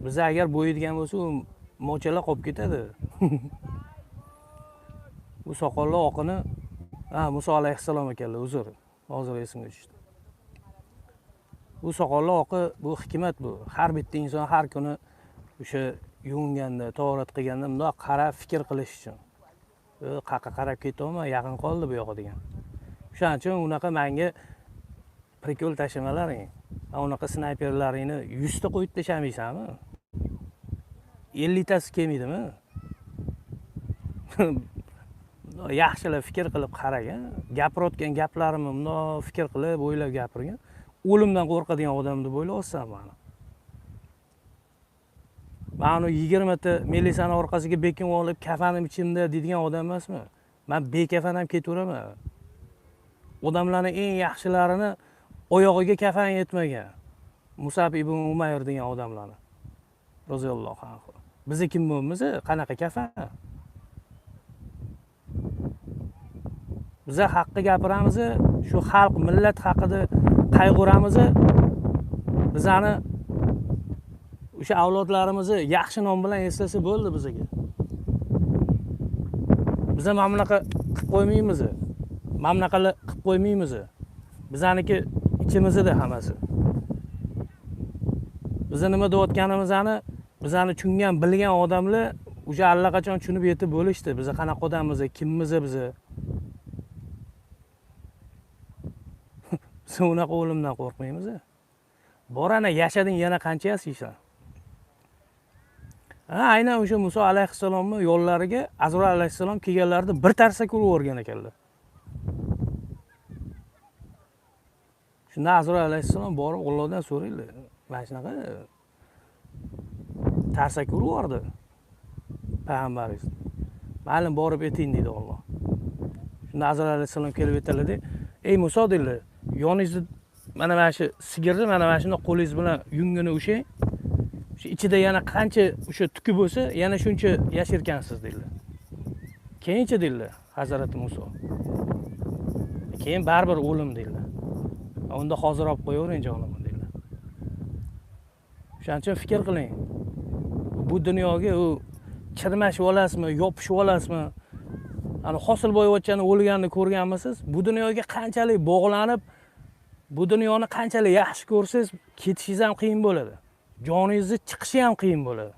Biz agar bo'yaydigan bo'lsa, u mo'chala qolib ketadi. Bu soqolli oqini, Musa alayhissalom ekanlar, uzr, hozir esimga tushdi. Bu soqolli oqi, bu hikmat bu. Har bitta inson har kuni o'sha yuvinganda, tahorat qilganda bundoq qarab fikr qilish uchun. Qayerqa qarab ketyapman, yaqin qoldi bu yoqqa degan. O'shaning uchun unaqa menga prikol tashlamalaring. Unaqa snayperlaringni 100 ta qo'yib tashlamaysanmi? 50 tasi kelmaydimi? Yaxshilab fikr qilib qaragan, gapirayotgan gaplarimni bundoq fikr qilib, o'ylab gapirgan. O'limdan qo'rqadigan odam deb o'ylayapsan meni. Men 20 ta milisani orqasiga bekinib olib, kafanim ichimda deydigan odam emasman. Men bekafan ham ketaveraman. Odamlarning eng yaxshilarini oyog'iga kafan yetmagan. Musab ibn Umayr degan odamlarni. Roziyallohu anhu. Biz kim bo'lamiz? Qanaqa kafan? Biz haqqi gapiramiz, shu xalq, millat haqida qayg'uramiz. Bizani o'sha avlodlarimizni yaxshi nom bilan eslasa bo'ldi bizga. Biz mana bunaqa qilib qo'ymaymiz. Mana bunaqalar qilib qo'ymaymiz. Bizaniki ichimizda hammasi. Biz nima deyotganimizni bizani tushungan, bilgan odamlar o'sha allaqachon tushunib yetib bo'lishdi. Biz qanaqa odammiz, kimmiz biz. Biz unaqa o'limdan qo'rqmaymiz. Bor ana yashading, yana qancha yashaysan? Aynan o'sha Musa alayhissalomning yo'llariga Azroil alayhissalom kelganlarida bir tarsa ko'rib o'rgan ekanlar. Shunda Azroil alayhissalom borib Allohdan so'raydi. Mana shunaqa tarsa ko'rib yubordi payg'ambaringiz. Ma'lum borib eting deydi Alloh. Shunda Azroil alayhissalom kelib aytadilar, "Ey Musa" dedilar, "Yoningizni mana shu sigirni mana shuni qo'lingiz bilan yungini ushang. O'sha ichida yana qancha o'sha tuki bo'lsa, yana shuncha yashirkansiz" dedilar. Keyinchi dedilar Hazrati Musa. Keyin baribir o'lim dedilar. Unda hozir olib qo'yavering jonimni dedilar. O'shaning uchun fikr qiling. Bu dunyoga u chirmashib olasizmi, yopishib olasizmi? Ana Hosilboyvachchani o'lganini ko'rganmisiz? Bu dunyoga qanchalik bog'lanib, bu dunyoni qanchalik yaxshi ko'rsangiz, ketishingiz ham qiyin bo'ladi. Joningizni chiqishi ham qiyin bo'ladi.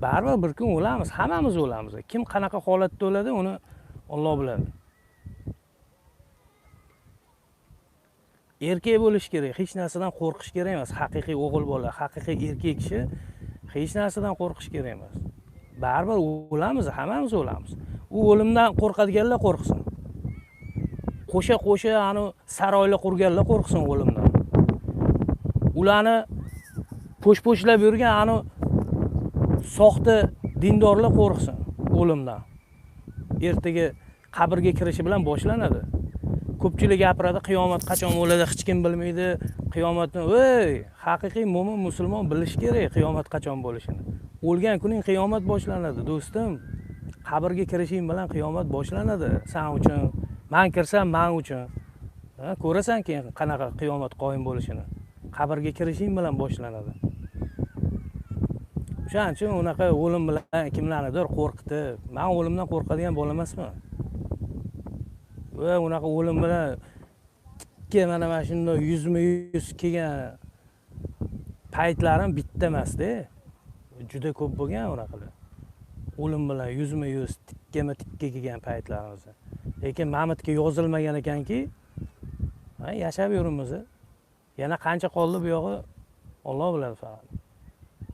Baribir bir kun o'lamiz, hammamiz o'lamiz. Kim qanaqa holatda o'ladi, uni Alloh biladi. Erkak bo'lish kerak, hech narsadan qo'rqish kerak emas. Haqiqiy o'g'il bola, haqiqiy erkak kishi hech narsadan qo'rqish kerak emas. Baribir o'lamiz, hammamiz o'lamiz. U o'limdan qo'rqadiganlar qo'rqsin. Qo'sha-qo'sha anu saroylar qurganlar qo'rqsin o'limdan. Ularni po'sh-po'shlab yurgan anu soxta dindorlar qo'rqsin o'limdan. Ertaga qabrga kirishi bilan boshlanadi. Ko'pchilik gapiradi, qiyomat qachon bo'ladi, hech kim bilmaydi. Qiyomatni, ey, haqiqiy mo'min musulmon bilish kerak qiyomat qachon bo'lishini. O'lgan kuning qiyomat boshlanadi, do'stim. Qabrga kirishing bilan qiyomat boshlanadi. Sen uchun, men kirsam men uchun. Ko'rasan keyin qanaqa qiyomat qoyim bo'lishini. Qabrga kirishing bilan boshlanadi. O'shaning uchun unaqa o'lim bilan kimlarnidir qo'rqitib, men o'limdan qo'rqadigan bola emasman. Va unaqa o'lim bilan Tikka mana shunday yuzma-yuz kelgan paytlarim bitta emasda. Juda ko'p bo'lgan unaqalar. O'lim bilan yuzma-yuz tikkama-tikka kelgan paytlarimiz. Lekin Mamitga yozilmagan ekanki, yashab yuribmiz. Yana qancha qoldi bu yog'i Alloh biladi faqat.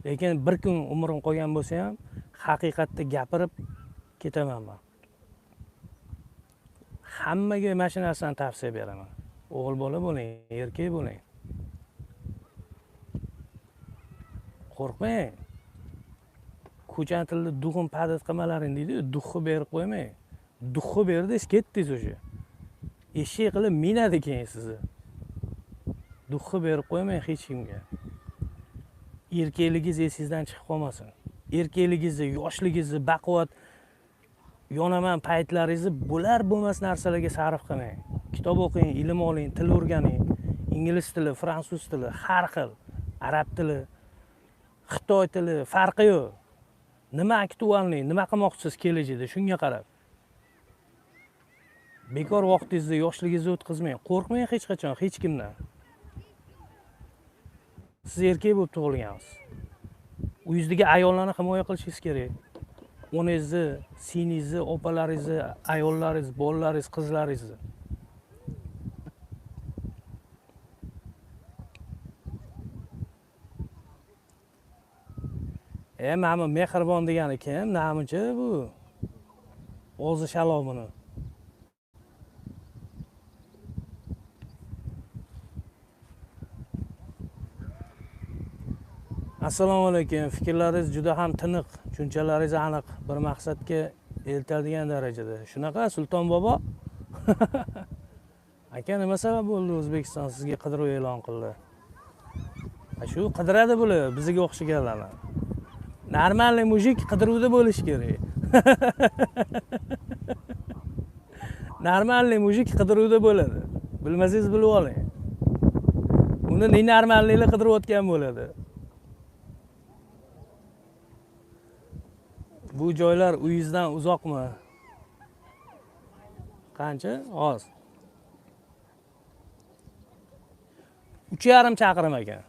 Lekin bir kun umrim qolgan bo'lsa ham haqiqatni gapirib ketaman men. Hammaga mana shu narsani tavsiya beraman. O'g'il bola bo'ling, erkak bo'ling. Qo'rqmang. Ko'chani tilda dug'im padat qilmalaring deydi, duxi berib qo'ymang. Duxi berdingiz, ketdingiz o'sha. Eshak qilib minadi keyin sizni. Duxi berib qo'ymang hech kimga. Erkakligingiz esingizdan chiqib qolmasin. Erkakligingizni, yoshligingizni, baquvvat yonaman paytlaringizni bo'lar bo'lmas narsalarga sarf qilmang. Kitob o'qing, ilm oling, til o'rganing. Ingliz tili, fransuz tili, har xil, arab tili, xitoy tili, farqi yo'q. Nima aktualniy, nima qilmoqchisiz kelajakda, shunga qarab. Bekor vaqtingizni, yoshligingizni o'tkazmang. Qo'rqmang hech qachon, hech kimdan. Siz erkak bo'lib tug'ilgansiz. Uyingizdagi ayollarni himoya qilishingiz kerak. Onangizni, singlingizni, opalaringizni, ayollaringiz, bolalaringiz, qizlaringizni. Mana mehribon degani kim? Namuncha bu? O'zi shaloq buni. Assalomu alaykum. Fikrlaringiz juda ham tiniq, tushunchalaringiz aniq, bir maqsadga eltadigan darajada. Shunaqa Sulton bobo. Aka, nima sabab bo'ldi O'zbekiston sizga qidiruv e'lon qildi? Shu qidiradi bular, bizga o'xshaganlarni. Normalniy mujik qidiruvda bo'lishi kerak. Normalniy mujik qidiruvda bo'ladi. Bilmasangiz bilib oling. Uni nenormalliklar qidirayotgan bo'ladi. Bu joylar uyingizdan uzoqmi? Qancha? Oz. 3,5 chaqirim ekan.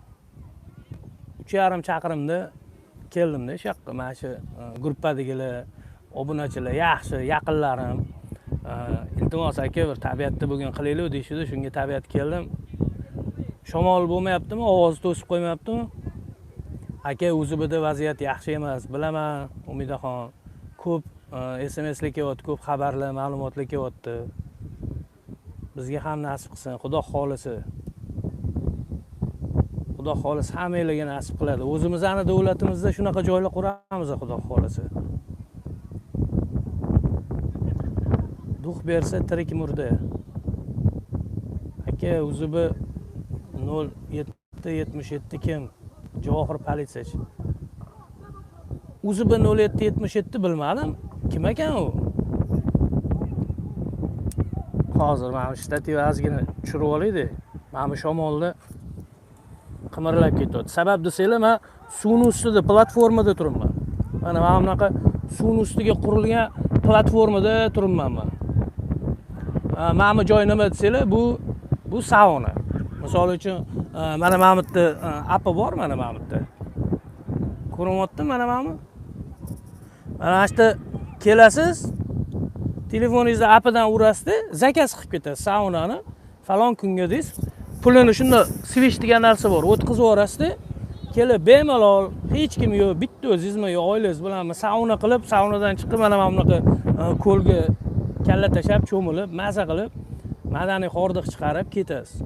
3,5 chaqirimda keldimda shu yoqqa. Mana shu gruppadagilar, obunachilar, yaxshi yaqinlarim, iltimos aka bir tabiatda bugun qilaylik deyishdi, shunga tabiat keldim. Shamol bo'lmayaptimi, ovoz to'sib qo'ymayaptimi? Aka, o'zibida vaziyat yaxshi emas, bilaman, Umidaxon. Ko'p SMSlar kelyapti, ko'p xabarlar, ma'lumotlar kelyapti. Bizga ham nasib qilsin, Xudo xolisi. Xudo xolisi hammanglarga nasib qiladi. O'zimizni davlatimizda shunaqa joylar quramiz, Xudo xolisi. Duh bersa tirik murda. Aka, o'zibi 0777 kim? Javohir politsiyachi. O'zi 0777 bilmadim. Kim ekan u? Hozir mana shu shtativ ozgina tushirib olaydi. Mana bu shamolda qimirlab ketyapti. Sabab desanglar, men suvning ustida platformada turibman. Mana bunaqa suvning ustiga qurilgan platformada turibman men. Mana bu joy nima desanglar, bu sauna. Misol uchun mana bu yerda api bor, mana bu yerda. Ko'rinyaptimi mana bu? Mana shu yerda kelasiz, telefoningizni apidan urasizda, zakaz qilib ketasiz saunani. Falon kunga deysiz, pulini shunda switch degan narsa bor, o'tkazib yuborasizda, kelib bemalol, hech kim yo'q, bitta o'zingizmi yo oilangiz bilanmi sauna qilib, saunadan chiqib mana bunaqa ko'lga kalla tashlab, cho'milib, maza qilib, madaniy hordiq chiqarib ketasiz.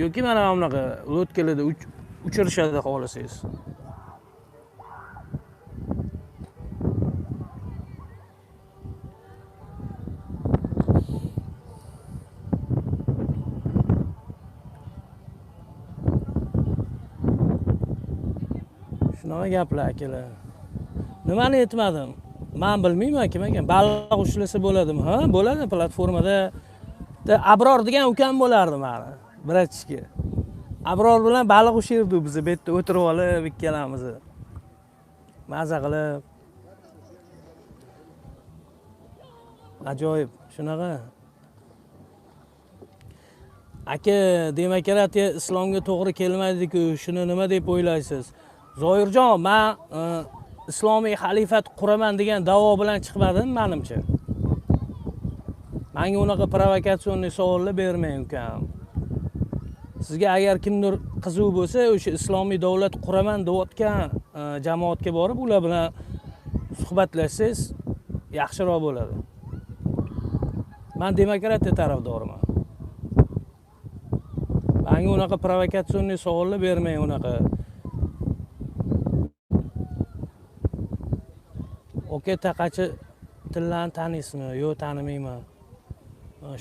Yoki mana bunaqa lodkalarda uchirishadi xohlasangiz. Shunaqa gaplar akalar. Nimani aytmadim? Men bilmayman kim ekan. Baliq ushlasa bo'ladimi? Ha, bo'ladi platformada. Abror degan ukam bo'lardi mani. Bratishka. Abror bilan baliq ushirdi bizni bu yerda o'tirib olib ikkalamiz. Maza qilib. Ajoyib, shunaqa. Aka, demokratiya islomga to'g'ri kelmaydi-ku, shuni nima deb o'ylaysiz? Zoirjon, men islomiy xalifat quraman degan da'vo bilan chiqmadim, menimcha. Menga unaqa provokatsion savollar bermang ukam. Sizga agar kimdir qiziq bo'lsa, o'sha islomiy davlat quraman deyotgan jamoatga borib, ular bilan suhbatlashsangiz yaxshiroq bo'ladi. Men demokratiya tarafdoriman. Menga unaqa provokatsion savollar bermang unaqa. Oka, taqachi tillarni taniysizmi? Yo'q, tanimayman.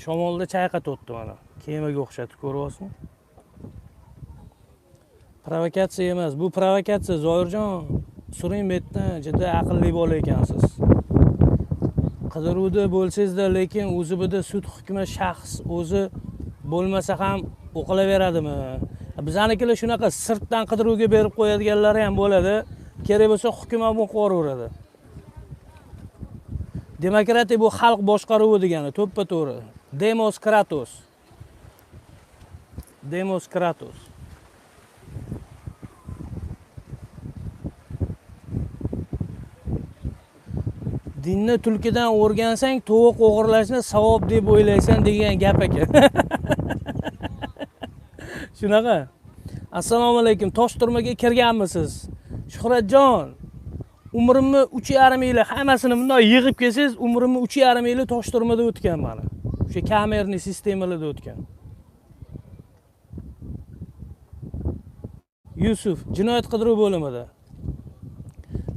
Shamolda chayqatyapti mana. Kemaga o'xshatib ko'ryapsizmi? Provokatsiya emas, bu provokatsiya Zoirjon. Suring bu yerdan, juda aqlli bola ekansiz. Qidiruvda bo'lsangizda, lekin o'zibida sud hukmi shaxs o'zi bo'lmasa ham o'qilaveradimi? Bizanikilar shunaqa sirtdan qidiruvga berib qo'yadiganlari ham bo'ladi. Kerak bo'lsa hukm ham o'qib yuboraveradi. Demokratiya bu xalq boshqaruvi degani, to'ppa-to'g'ri. Demos kratos. Demos kratos. Dinni tulkidan o'rgansang, tovuq o'g'irlashni savob deb o'ylaysan degan gap ekan. Shunaqa. Assalomu alaykum. Tosh turmaga kirganmisiz? Shuhratjon, umrimni 3,5 yili hammasini bunday yig'ib kelsangiz, umrimni 3,5 yili tosh turmada o'tgan mani. O'sha kamerniy sistemalarda o'tgan. Yusuf, jinoyat qidiruv bo'limida.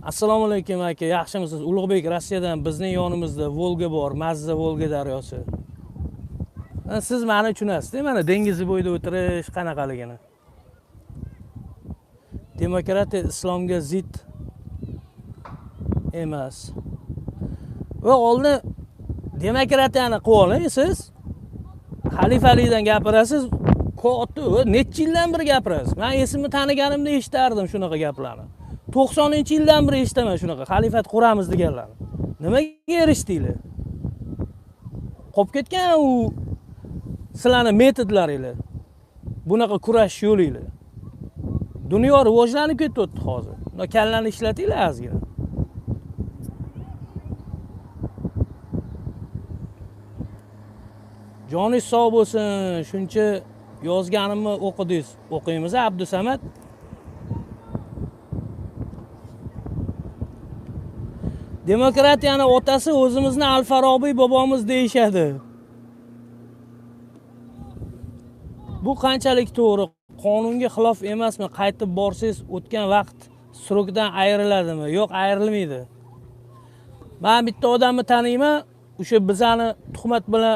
Assalomu alaykum aka, yaxshimisiz? Ulug'bek Rossiyadan, bizning yonimizda Volga bor, Mazza Volga daryosi. Siz meni tushunasiz-da, mana dengiz bo'yida o'tirish qanaqaligini. Demokratiya islomga zid emas. Va oldin demokratiyani qilib oling siz. Xalifalikdan gapirasiz, katta necha yildan beri gapirasiz. Men esimni taniganimda eshitardim shunaqa gaplarni. 90-yildan beri eshitaman shunaqa xalifat quramiz deganlarni. Nimaga erishdinglar? Qolib ketgan u sizlarni metodlaringlar. Bunaqa kurash yo'linglar. Dunyo rivojlanib ketyapti hozir. Bunda kallani ishlatinglar ozgina. Joningiz sog' bo'lsin, shuncha yozganimni o'qidingiz. O'qiymiz Abdusamad. Demokratiyani otasi o'zimizni Al-Farobiy bobomiz deyishadi. Bu qanchalik to'g'ri? Qonunga xilof emasmi? Qaytib borsangiz o'tgan vaqt srokdan ayriladimi? Yo'q, ayrilmaydi. Men bitta odamni taniyman, o'sha bizani tuhmat bilan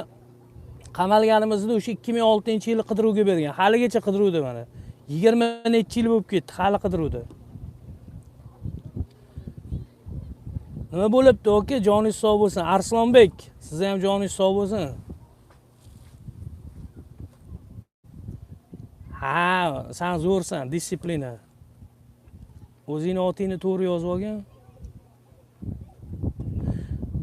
qamalganimizda o'sha 2006-yili qidiruvga bergan. Haligacha qidiruvda mana. 20 necha yil bo'lib ketdi, hali qidiruvda. Nima bo'libdi, aka? Joningiz sog' bo'lsin. Arslonbek, siz ham joningiz sog' bo'lsin. Ha, sen zo'rsan, disiplina. O'zingni otingni to'g'ri yozib olgin.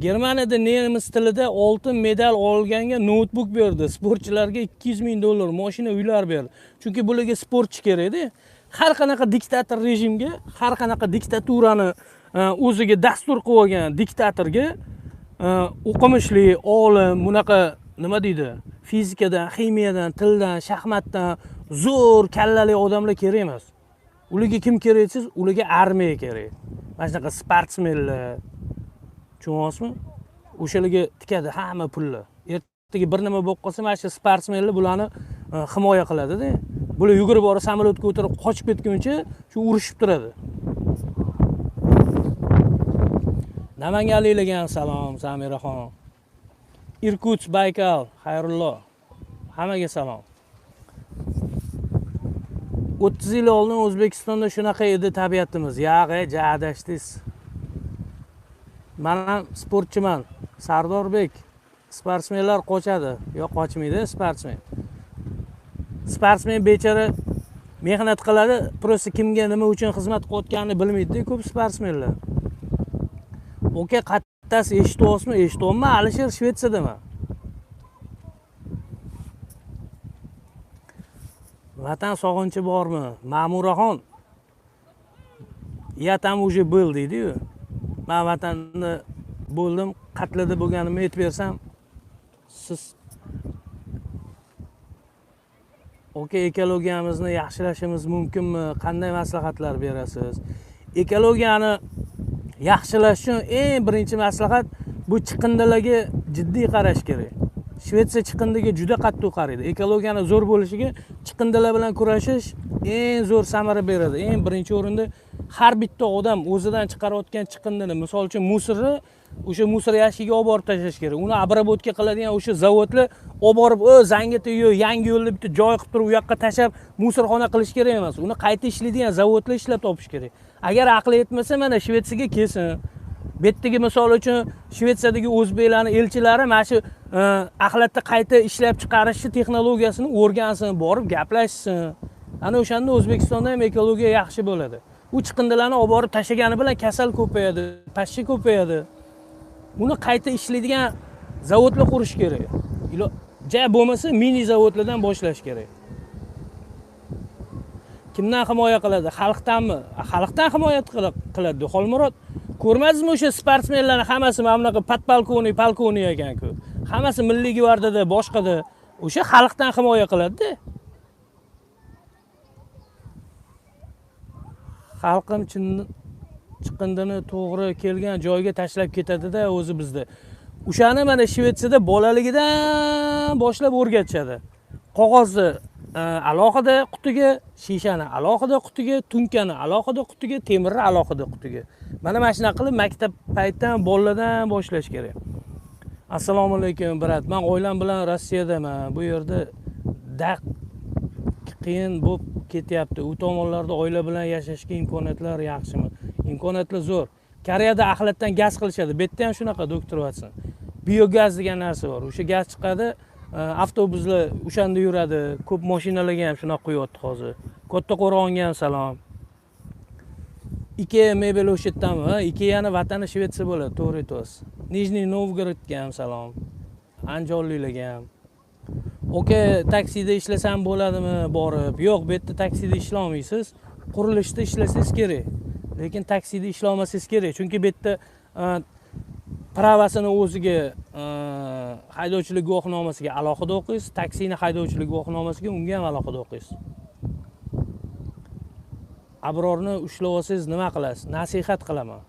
Germaniyada nemis tilida oltin medal olganga noutbuk berdi. Sportchilarga $200,000 mashina, uylar berdi. Chunki bularga sportchi kerak-da. Har qanaqa diktator rejimga, har qanaqa diktaturani o'ziga dastur qilib olgan diktatorga o'qimishli, olim, bunaqa nima deydi, fizikadan, ximiyadan, tildan, shaxmatdan zo'r kallali odamlar kerak emas. Ularga kim kerak desiz, ularga armiya kerak. Mana shunaqa sportsmenlar, tushunyapsizmi? O'shalarga tikadi hamma pulni. Ertaga bir nima bo'lib qolsa, mana shu sportsmenlar bularni himoya qiladi-da. Bular yugurib borib samolyotga o'tirib qochib ketguncha shu urushib turadi. Namanganliklarga ham salom, Samiraxon. Irkutsk, Baykal, Xayrullo. Hammaga salom. 30 yil oldin O'zbekistonda shunaqa edi tabiatimiz. Yag'i, adashdingiz. Men ham sportchiman. Sardorbek, sportsmenlar qochadi. Yo'q, qochmaydi sportsmen. Sportsmen bechora mehnat qiladi, prosta kimga nima uchun xizmat qilayotganini bilmaydi-da ko'p sportsmenlar. Oka, qattasi eshityapsizmi? Eshityapman, Alisher Shvetsiyadaman. Vatan sog'inchi bormi? Ma'muraxon, я там уже был deydi-yu. Men vatanda bo'ldim, qatlida bo'lganimni aytib bersam, siz oka ekologiyamizni yaxshilashimiz mumkinmi? Qanday maslahatlar berasiz? Ekologiyani yaxshilash uchun eng birinchi maslahat bu chiqindilarga jiddiy qarash kerak. Shvetsiya chiqindiga juda qattiq qaraydi. Ekologiyani zo'r bo'lishiga chiqindilar bilan kurashish eng zo'r samara beradi. Eng birinchi o'rinda har bitta odam o'zidan chiqarayotgan chiqindini, misol uchun musorni o'sha musor yashigiga olib borib tashlash kerak. Uni обработка qiladigan o'sha zavodlar olib borib, Zangita yo yangi yo'lda bitta joy qilib turib, u yoqqa tashlab musorxona qilish kerak emas. Uni qayta ishlaydigan zavodlar ishlab topish kerak. Agar aqli yetmasa, mana Shvetsiyaga kelsin. Bu yerdagi misol uchun Shvetsiyadagi o'zbeklarning elchilari mana shu axlatni qayta ishlab chiqarish texnologiyasini o'rgansin, borib gaplashsin. Ana o'shanda O'zbekistonda ham ekologiya yaxshi bo'ladi. U chiqindilarni olib borib tashlagani bilan kasal ko'payadi, pashsha ko'payadi. Buni qayta ishlaydigan zavodlar qurish kerak. Ja bo'lmasa mini zavodlardan boshlash kerak. Kimdan himoya qiladi? Xalqdanmi? Xalqdan himoya qiladi. Xolmurod, ko'rmadingizmi o'sha sportsmenlarning hammasi mana bunaqa podpolkovnik, polkovnik ekan-ku. Hammasi milliy gvardiyada, boshqada. O'sha xalqdan himoya qiladi-da. Xalqim chiqindini to'g'ri kelgan joyga tashlab ketadi-da o'zi bizda. O'shani mana Shvetsiyada bolaligidan boshlab o'rgatishadi. Qog'ozni alohida qutiga, shishani alohida qutiga, tunkani alohida qutiga, temirni alohida qutiga. Mana shunaqa qilib maktab paytidan bolalardan boshlash kerak. Assalomu alaykum brat, men oilam bilan Rossiyadaman. Bu yerda daq qiyin bo'lib ketyapti. U tomonlarda oila bilan yashashga imkoniyatlar yaxshimi? Imkoniyatlar zo'r. Koreyada axlatdan gaz qilishadi. Bu yerda ham shunaqa, doktor Watson. Biogaz degan narsa bor. O'sha gaz chiqadi, avtobuslar o'shanda yuradi. Ko'p mashinalarga ham shunaqa qo'yapti hozir. Kattaqo'rg'onga ham salom. Ikea mebel o'sha yerdami? Ikeani vatani Shvetsiya bo'ladi, to'g'ri aytyapsiz. Nijniy Novgorodga ham salom. Andijonliklarga ham. Oka, taksida ishlasam bo'ladimi borib? Yo'q, bu yerda taksida ishlolmaysiz. Qurilishda ishlasangiz kerak. Lekin taksida ishlolmasangiz kerak. Chunki bu yerda pravasini o'ziga haydovchilik guvohnomasiga alohida o'qiysiz, taksini haydovchilik guvohnomasiga unga ham alohida o'qiysiz. Abrorni ushlab olsangiz nima qilasiz? Nasihat qilaman.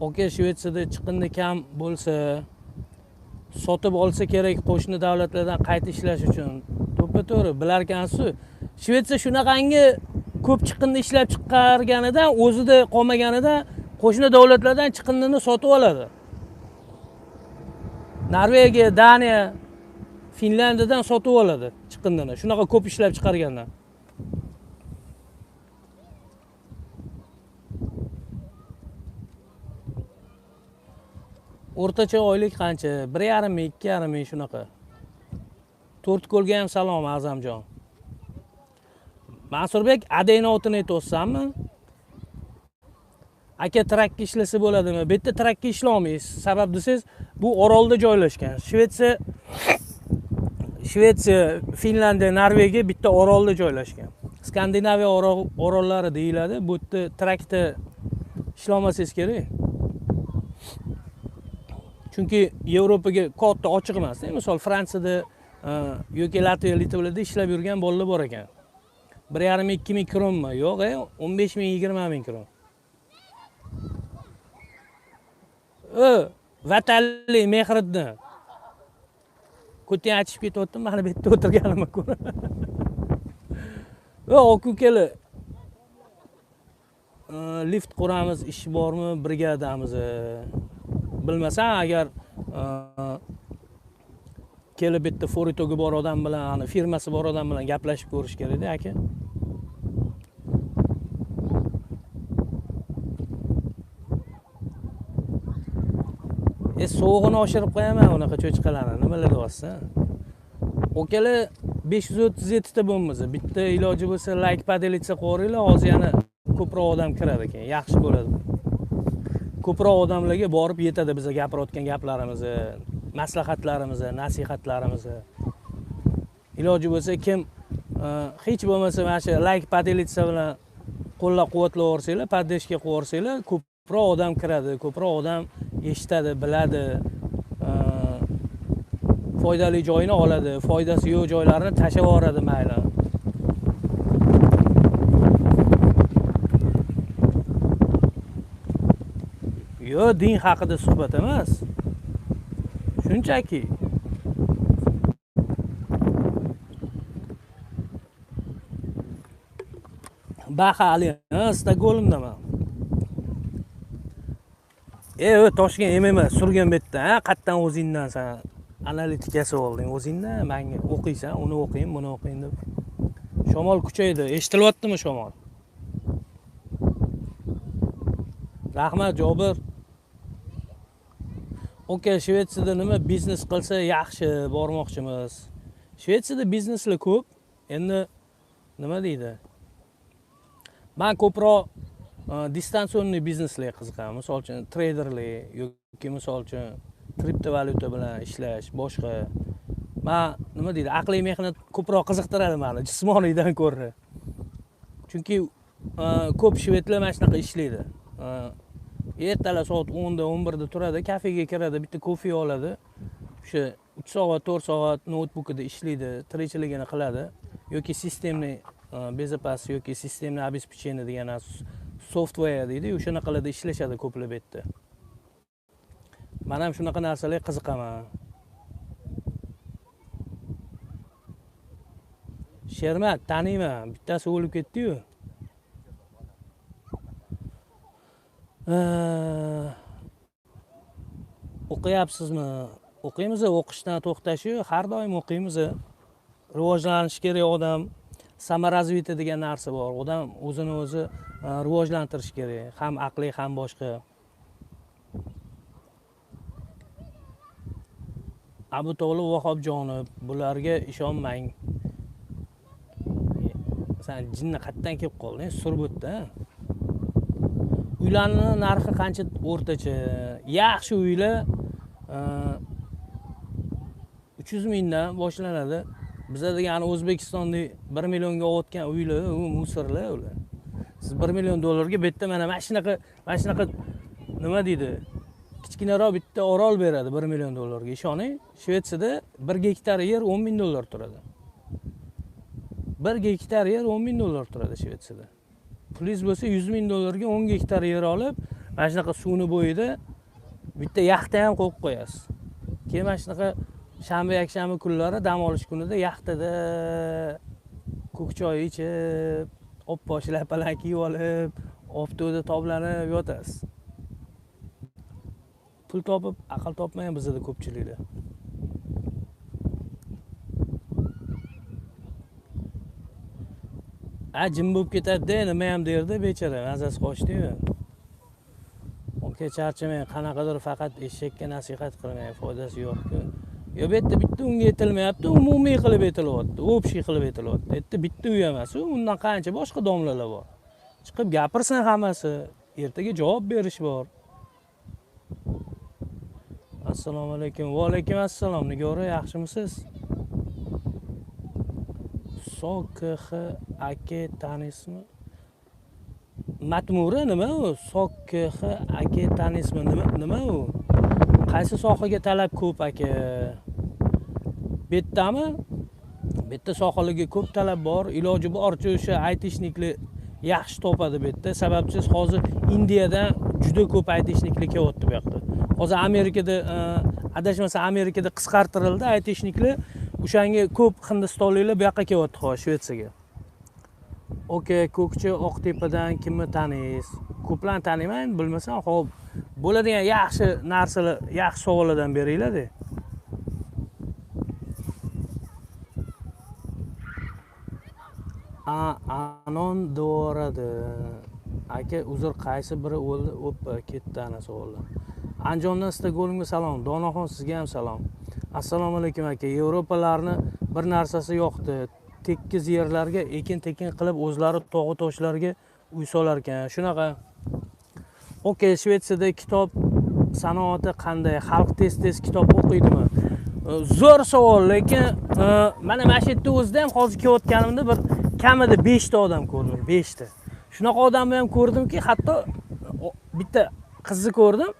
Oka, Shvetsiyada chiqindi kam bo'lsa, sotib olsa kerak qo'shni davlatlardan qayta ishlash uchun. To'ppa-to'g'ri, bilarkansiz. Shvetsiya shunaqangi ko'p chiqindi ishlab chiqarganidan, o'zida qolmaganidan qo'shni davlatlardan chiqindini sotib oladi. Norvegiya, Daniya, Finlyandiyadan sotib oladi chiqindini. Shunaqa ko'p ishlab chiqargandan. O'rtacha oylik qancha? 1,5 ming, 2,5 ming shunaqa. To'rtko'lga ham salom Azamjon. Mansurbek, adeni otini aytyapsanmi? Aka, trakka ishlasa bo'ladimi? Bu yerda trakka ishlolmaysiz. Sabab desangiz, bu orolda joylashgan. Shvetsiya, Finlyandiya, Norvegiya bitta orolda joylashgan. Skandinaviya orollari deyiladi. Bu yerda trakda ishlolmasangiz kerak. Chunki Yevropaga katta ochiq emas. Misol Fransiyada yoki Latviya, Litvada ishlab yurgan bolalar bor ekan. 1,5 ming, 2 ming kronmi? Yo'q, 15 ming, 20 ming kron. Vatanli Mehriddin. Ko'ting achishib ketyaptim, mana bu yerda o'tirganimni ko'ra. Aka ukalar, lift quramiz, ish bormi, brigadamiz. Bilmasam, agar kelib bitta foritogi bor odam bilan, firmasi bor odam bilan gaplashib ko'rish kerak-da, aka. So'g'ini oshirib qo'yaman unaqa cho'chqalarni, nimalar deyapsan? Okalar 537 ta bo'lmasa, bitta iloji bo'lsa like, podelitsa qo'yinglar, hozir yana ko'proq odam kiradi ekan, yaxshi bo'ladi. Ko'proq odamlarga borib yetadi biza gapirayotgan gaplarimizni, maslahatlarimizni, nasihatlarimizni. Iloji bo'lsa kim hech bo'lmasa mana shu like, поделиться bilan qo'llab-quvvatlab yuborsanglar, поддержка qilib yuborsanglar, ko'proq odam kiradi, ko'proq odam eshitadi, biladi, foydali joyini oladi, foydasi yo'q joylarini tashlab yuboradi mayli. Yo'q, din haqida suhbat emas. Shunchaki Baxa Ali, Stokgolmdaman. Toshkent MMA surgan bu yerda, ha, qayerdan o'zingdan sen analitikasi olding, o'zingdan menga o'qiysan, uni o'qing, buni o'qing deb. Shamol kuchaydi, eshitilyaptimi shamol? Rahmat Jobir. Okey, Shvetsiyada nima biznes qilsa yaxshi, bormoqchimiz. Shvetsiyada bizneslar ko'p. Endi nima deydi? Men ko'proq distansionniy bizneslarga qiziqaman. Misol uchun treyderlik yoki misol uchun kriptovalyuta bilan ishlash, boshqa. Men nima deydi, aqliy mehnat ko'proq qiziqtiradi meni, jismoniydan ko'ra. Chunki ko'p shvedlar mana shunaqa ishlaydi. Ertalab soat 10 da 11 da turadi, kafega kiradi, bitta kofe oladi. O'sha 3 soat, 4 soat noutbukida ishlaydi, tirikchiligini qiladi yoki sistemni безопасность yoki sistemni обеспечение degan software deydi, o'shanaqalarda ishlashadi ko'plab bu yerda. Men ham shunaqa narsalarga qiziqaman. Shermat taniyman, bittasi o'lib ketdi-yu. O'qiyapsizmi? O'qiymiz, o'qishdan to'xtash yo'q, har doim o'qiymiz. Rivojlanish kerak odam, саморазвитие degan narsa bor. Odam o'zini o'zi rivojlantirish kerak, ham aqliy, ham boshqa. Abu Tolib Vahobjonov, bularga ishonmang. Sen jinni qayerdan kelib qolding? Surgutda. Uylarning narxi qancha o'rtacha? Yaxshi uylar 300 mingdan boshlanadi. Bizda degani O'zbekistonda 1 millionga olayotgan uylar, u musorlar ular. Siz 1 million dollarga bu yerda mana shunaqa nima deydi? Kichkinaroq bitta orol beradi 1 million dollarga. Ishoning, Shvetsiyada 1 gektar yer 10 ming dollar turadi. 1 gektar yer 10 ming dollar turadi Shvetsiyada. Pulingiz bo'lsa 100 ming dollarga 10 gektar yer olib, mana shunaqa suvni bo'yida bitta yaxta ham qo'yib qo'yasiz. Keyin mana shunaqa shanba, yakshanba kunlari dam olish kunida yaxtada ko'k choy ichib, oppoq shlyapalarni kiyib olib, oftobda toblanib yotasiz. Pul topib, aql topmagan bizda ko'pchiliklar. A jim bo'lib ketadi-da, nima ham derdi bechora, mazasi qochdi-yu. Okey, charchamang, qanaqadir faqat eshakka nasihat qilmang, foydasi yo'q-ku. Yo, bu yerda bitta unga aytilmayapti, umumiy qilib aytilyapti, общий qilib aytilyapti. Bu yerda bitta uy emas, undan qancha boshqa domlalar bor. Chiqib gapirsin hammasi, ertaga javob berish bor. Assalomu alaykum. Va alaykum assalom. Nigora, yaxshimisiz? SOKH aka tanismi? Matmura nima u? SOKH aka tanismi? Nima u? Qaysi sohaga talab ko'p aka? Bu yerdami? Bu yerda sohalarga ko'p talab bor. Iloji boricha o'sha aytishniklar yaxshi topadi bu yerda. Sababsiz hozir Indiyadan juda ko'p aytishniklar kelyapti bu yoqda. Hozir Amerikada, adashmasam Amerikada qisqartirildi aytishniklar. O'shanga ko'p hindistonliklar bu yoqqa kelyapti hozir Shvetsiyaga. Okey, Ko'kchi Oqtepadan kimni taniysiz? Ko'plarni taniyman, bilmasam, xo'p, bo'ladigan yaxshi narsalar, yaxshi savollardan beringlar-da. Anon devoradi. Aka, uzr, qaysi biri o'ldi? O'ppa, ketdi ana savollar. Andijondan Stokgolmga salom. Donaxon, sizga ham salom. Assalomu alaykum aka. Yevropalarni bir narsasi yoqdi. Tekkiz yerlarga ekin-tekin qilib o'zlari tog'u toshlarga uy solar ekan. Shunaqa. Okey, Shvetsiyada kitob sanoati qanday? Xalq tez-tez kitob o'qiydimi? Zo'r savol, lekin mana shu yerda o'zida ham hozir kelayotganimda bir kamida 5 ta odam ko'rdim, 5 ta. Shunaqa odamni ham ko'rdimki, hatto bitta qizni ko'rdim,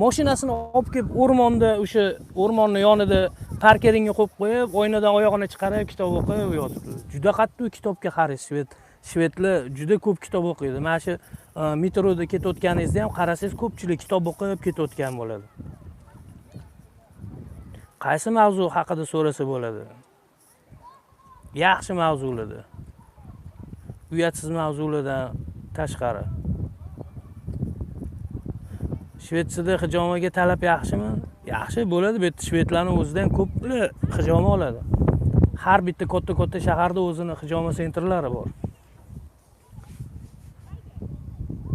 mashinasini olib kelib o'rmonda, o'sha o'rmonning yonida parkeringga qo'yib qo'yib, oynadan oyog'ini chiqarib kitob o'qib yotibdi. Juda qattiq kitobga qaraysiz. Shvedlar juda ko'p kitob o'qiydi. Mana shu metroda ketayotganingizda ham qarasangiz ko'pchilik kitob o'qib ketayotgan bo'ladi. Qaysi mavzu haqida so'rasa bo'ladi? Yaxshi mavzularda. Uyatsiz mavzulardan tashqari. Shvetsiyada hijomaga talab yaxshimi? Yaxshi bo'ladi. Bu yerda shvedlarning o'zidan ko'plar hijoma oladi. Har bitta katta-katta shaharda o'zini hijoma sentrlari bor.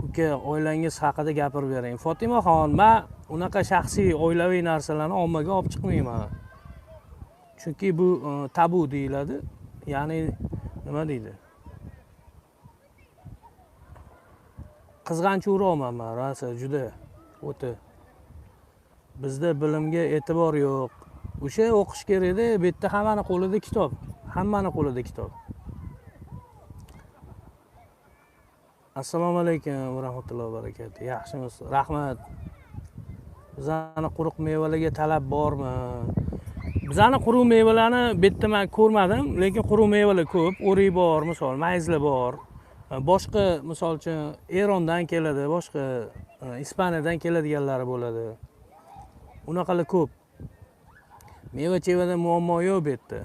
Uka, oilangiz haqida gapirib bering. Fotimaxon, men unaqa shaxsiy oilaviy narsalarni ommaga olib chiqmayman. Chunki bu tabu deyiladi. Ya'ni nima deydi? Qizg'anchuvroqman men, rosa juda o'ta. Bizda bilimga e'tibor yo'q. O'sha o'qish kerakda, bu yerda hammani qo'lida kitob, hammani qo'lida kitob. Assalomu alaykum va rahmatullohi va barakatuh. Yaxshimisiz? Rahmat. Bizani quruq mevalarga talab bormi? Bizani quruq mevalarni bu yerda men ko'rmadim, lekin quruq mevalar ko'p. O'rik bor, misol, mayizlar bor. Boshqa, misol uchun, Erondan keladi, boshqa Ispaniyadan keladiganlari bo'ladi. Unaqalar ko'p. Meva-chevada muammo yo'q bu yerda.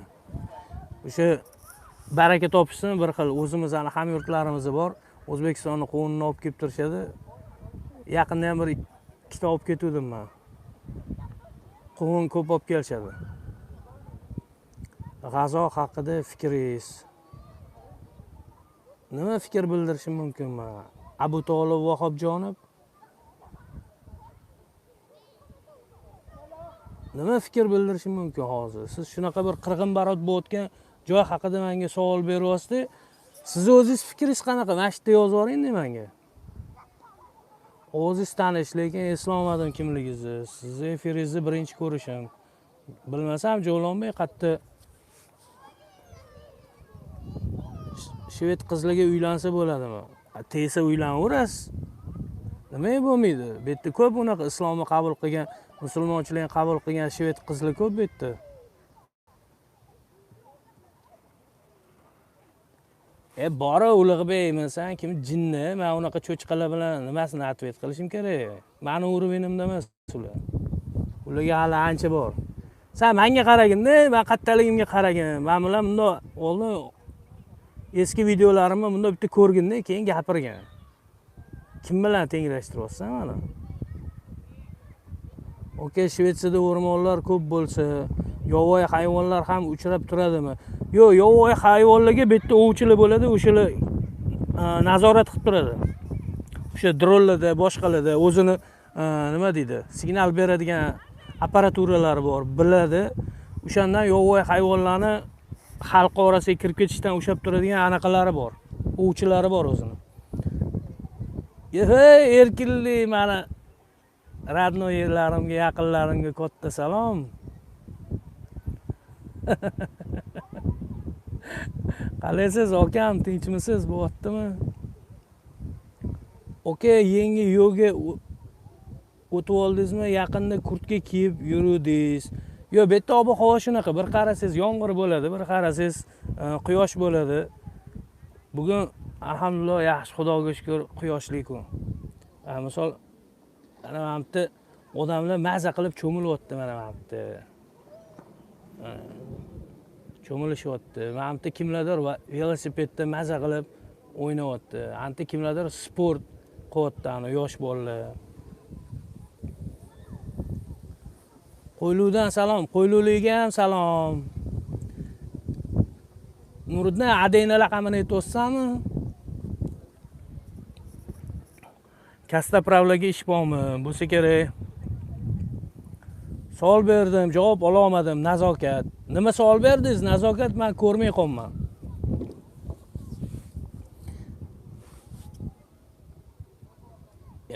O'sha baraka topishsin, bir xil o'zimizni hamyurtlarimiz bor. O'zbekistonni qovunini olib kelib turishadi. Yaqinda ham bir ikkita olib ketuvdim men. Qovun ko'p olib kelishadi. G'azo haqida fikringiz? Nima fikr bildirishim mumkin men? Abu Tolib Vahobjonov nima fikr bildirishim mumkin hozir? Siz shunaqa bir qirg'inbarot bo'layotgan joy haqida menga savol beryapsiz. Siz o'zingiz fikringiz qanaqa? Mana shu yerda yozib yuboring menga. O'zingiz tanish, lekin eslolmadim kimligingizni. Sizni efiringizni birinchi ko'rishim. Bilmasam Javlonbek qayerda shved qizlarga uylansa bo'ladimi? Tegsa uylanaverasiz. Nimaga bo'lmaydi? Bu yerda ko'p unaqa islomni qabul qilgan, musulmonchilikni qabul qilgan shved qizlar ko'p bu yerda. Bora Ulug'bekmisan, kim jinni? Men unaqa cho'chqalar bilan nimasini ответ qilishim kerak? Meni уровенimda emas ular. Ularga hali ancha bor. Sen menga qaragin-da, men qattaligimga qaragin. Men bilan bundoq oldin eski videolarimni bundoq bitta ko'rgin-da, keyin gapirgin. Kim bilan tenglashtiryapsan meni? Okey, Shvetsiyada o'rmonlar ko'p bo'lsa, yovvoyi hayvonlar ham uchrab turadimi? Yo'q, yovvoyi hayvonlarga bu yerda ovchilar bo'ladi, o'shalar nazorat qilib turadi. O'sha dronlarda, boshqalarda o'zini nima deydi, signal beradigan apparaturalari bor, biladi. O'shandan yovvoyi hayvonlarni xalq orasiga kirib ketishdan ushlab turadigan anaqalari bor, ovchilari bor o'zini. Hey, erkinlik mani родной yerlarimga, yaqinlarimga katta salom. Qalaysiz akam, tinchmisiz, bo'lyaptimi? Aka, yangi yo'lga o'tib oldingizmi? Yaqinda kurtka kiyib yuruvdingiz. Yo'q, bu yerda ob-havo shunaqa, bir qarasangiz yomg'ir bo'ladi, bir qarasangiz quyosh bo'ladi. Bugun alhamdulillah yaxshi, Xudoga shukr, quyoshli kun. Misol mana bu yerda odamlar maza qilib cho'milyapti, mana bu yerda. Cho'milishyapti. Mana bu yerda kimlardir velosipedda maza qilib o'ynayapti. Anta kimlardir sport qilyapti, ana yosh bolalar. Qo'ylovdan salom, Qo'ylovliga ham salom. Nuriddin adayni raqamini aytyapsanmi? Kastapravlarga ish bormi? Bo'lsa kerak. Savol berdim, javob ola olmadim. Nazokat. Nima savol berdingiz? Nazokat, men ko'rmay qolman.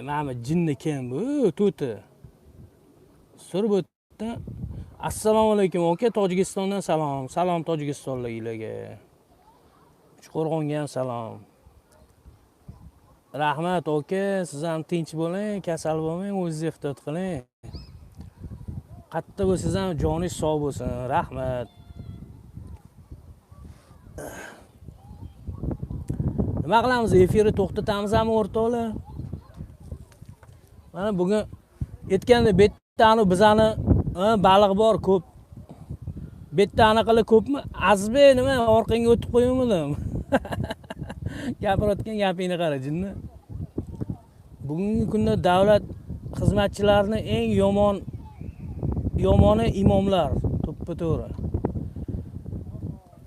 Mana jinni kim bu? To'ti. Surib o'tdi. Assalomu alaykum aka, Tojikistondan salom. Salom tojikistonliklarga. Uchqo'rg'onga ham salom. Rahmat aka, siz ham tinch bo'ling, kasal bo'lmang, o'zingizni ehtiyot qiling. Qayerda bo'lsangiz ham joningiz sog' bo'lsin. Rahmat. Nima qilamiz? Efirni to'xtatamizmi o'rtoqlar? Mana bugun aytganda bu yerda bizani baliq bor ko'p. Bu yerda anaqalar ko'pmi? Azizbek, nima orqangga o'tib qo'yganmidim? Gapirayotgan gapingni qara, jinni. Bugungi kunda davlat xizmatchilarining eng yomoni imomlar, to'ppa-to'g'ri.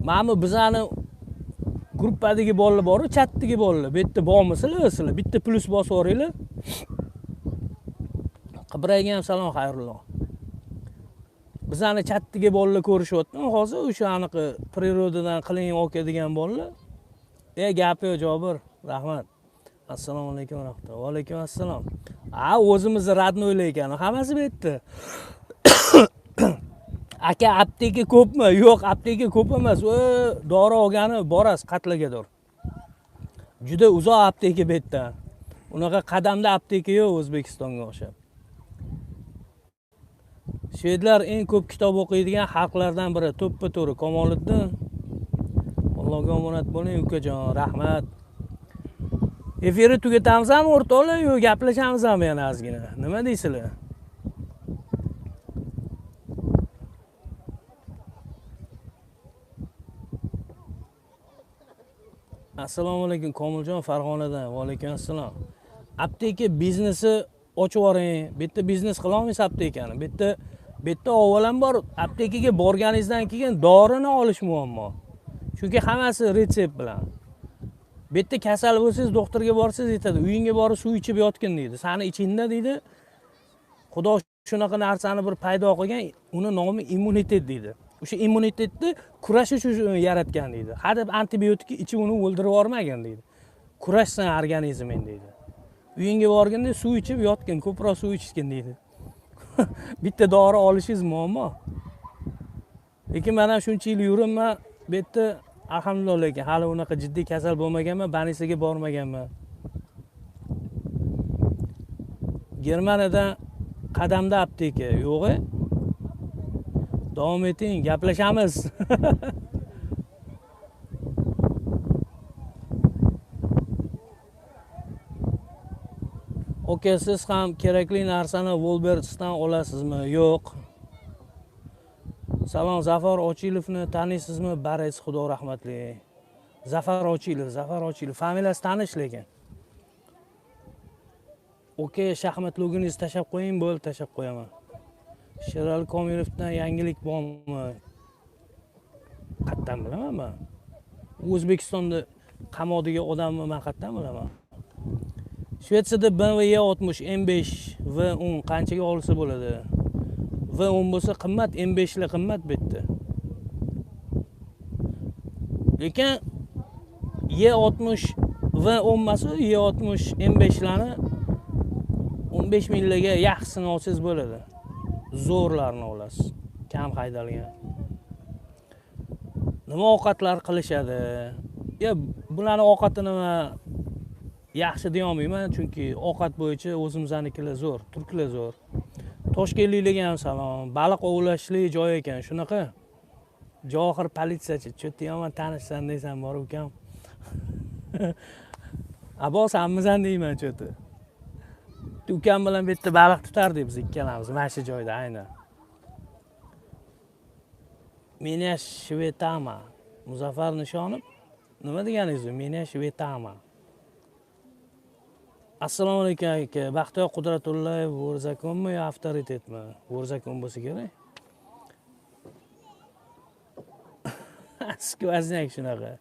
Mana bu bizani gruppadagi bolalar bor-ku, chatdagi bolalar. Bu yerda bormisizlar, sizlar? Bitta plus bosib yuboringlar. Qibrayga ham salom, xayrullo. Bizani chatdagi bolalar ko'rishyapti. Hozir o'sha aniqi prirodadan qiling aka degan bolalar. Gapi yo'q Jobir, rahmat. Assalomu alaykum va rahmatulloh. Va alaykum assalom. A, o'zimizni radnoylar ekan, hammasi bu yerda. Aka, apteka ko'pmi? Yo'q, apteka ko'p emas. Dori olgani borasiz qatlagadir. Juda uzoq apteka bu yerdan. Unaqa qadamda apteka yo'q O'zbekistonga o'xshab. Shvedlar eng ko'p kitob o'qiydigan xalqlardan biri. To'ppa-to'g'ri Kamoliddin. Allohga omonat bo'ling ukajon, rahmat. Efirni tugatamizmi o'rtoqlar, yo gaplashamizmi yana ozgina? Nima deysizlar? Assalomu alaykum Komiljon, Farg'onadan. Va alaykum assalom. Apteka biznesi ochib yuboring. Bu yerda biznes qila olmaysiz aptekani. Bu yerda avvalambor aptekaga borganingizdan keyin dorini olish muammo. Chunki hammasi retsept bilan. Bu yerda kasal bo'lsangiz doktorga borsangiz aytadi, uyingga borib suv ichib yotgin deydi. Sani ichingda deydi, Xudo shunaqa narsani bir paydo qilgan, uni nomi immunitet deydi. O'sha immunitetni kurashish uchun yaratgan deydi. Hadeb antibiotik ichib uni o'ldirib yubormagin deydi. Kurashsin organizming deydi. Uyingga borganda suv ichib yotgin, ko'proq suv ichgin deydi. Bitta dori olishingiz muammo. Lekin mana shuncha yil yuribman, bu yerda alhamdulillah, lekin hali unaqa jiddiy kasal bo'lmaganman, banisaga bormaganman. Germaniyadan qadamda apteka yo'q-e? Davom eting, gaplashamiz. Aka, siz ham kerakli narsani Wolbertsdan olasizmi? Yo'q. Salom, Zafar Ochilovni taniysizmi? Bares, Xudo rahmatli. Zafar Ochilov, Zafar Ochilov. Familiyasi tanish lekin. Aka, shaxmat logingizni tashab qo'ying, bo'ldi, tashab qo'yaman. Sherali Komilovdan yangilik bormi? Qayerdan bilaman men? O'zbekistonda qamoqdagi odamni men qayerdan bilaman? Shvetsiyada BMW E60 M5 V10 qanchaga olsa bo'ladi? V10 bo'lsa qimmat, M5 lar qimmat bu yerda. Lekin E60 V10 emas, E60 M5 larni 15 minglarga yaxshisini olsangiz bo'ladi. Zo'rlarni olasiz, kam haydalgan. Nima ovqatlar qilishadi? Ya bularni ovqatini men yaxshi deya olmayman, chunki ovqat bo'yicha o'zimiznikilar zo'r, turklar zo'r. Toshkentliklarga ham salom. Baliq ovlashli joy ekan, shunaqa. Johir politsiyachi, cho'ti yomon tanishsan desam bor ukam. Abbos hammizan deyman cho'ti. Ukam bilan bu yerda baliq tutardik biz ikkalamiz mana shu joyda aynan. Menya Shvetama. Muzaffar Nishonov nima deganingiz u? Menya Shvetama. Assalomu alaykum aka. Baxtiyor Qudratullayev Vorzakonmi yo avtoritetmi? Vorzakon bo'lsa kerak. Skvaznak shunaqa.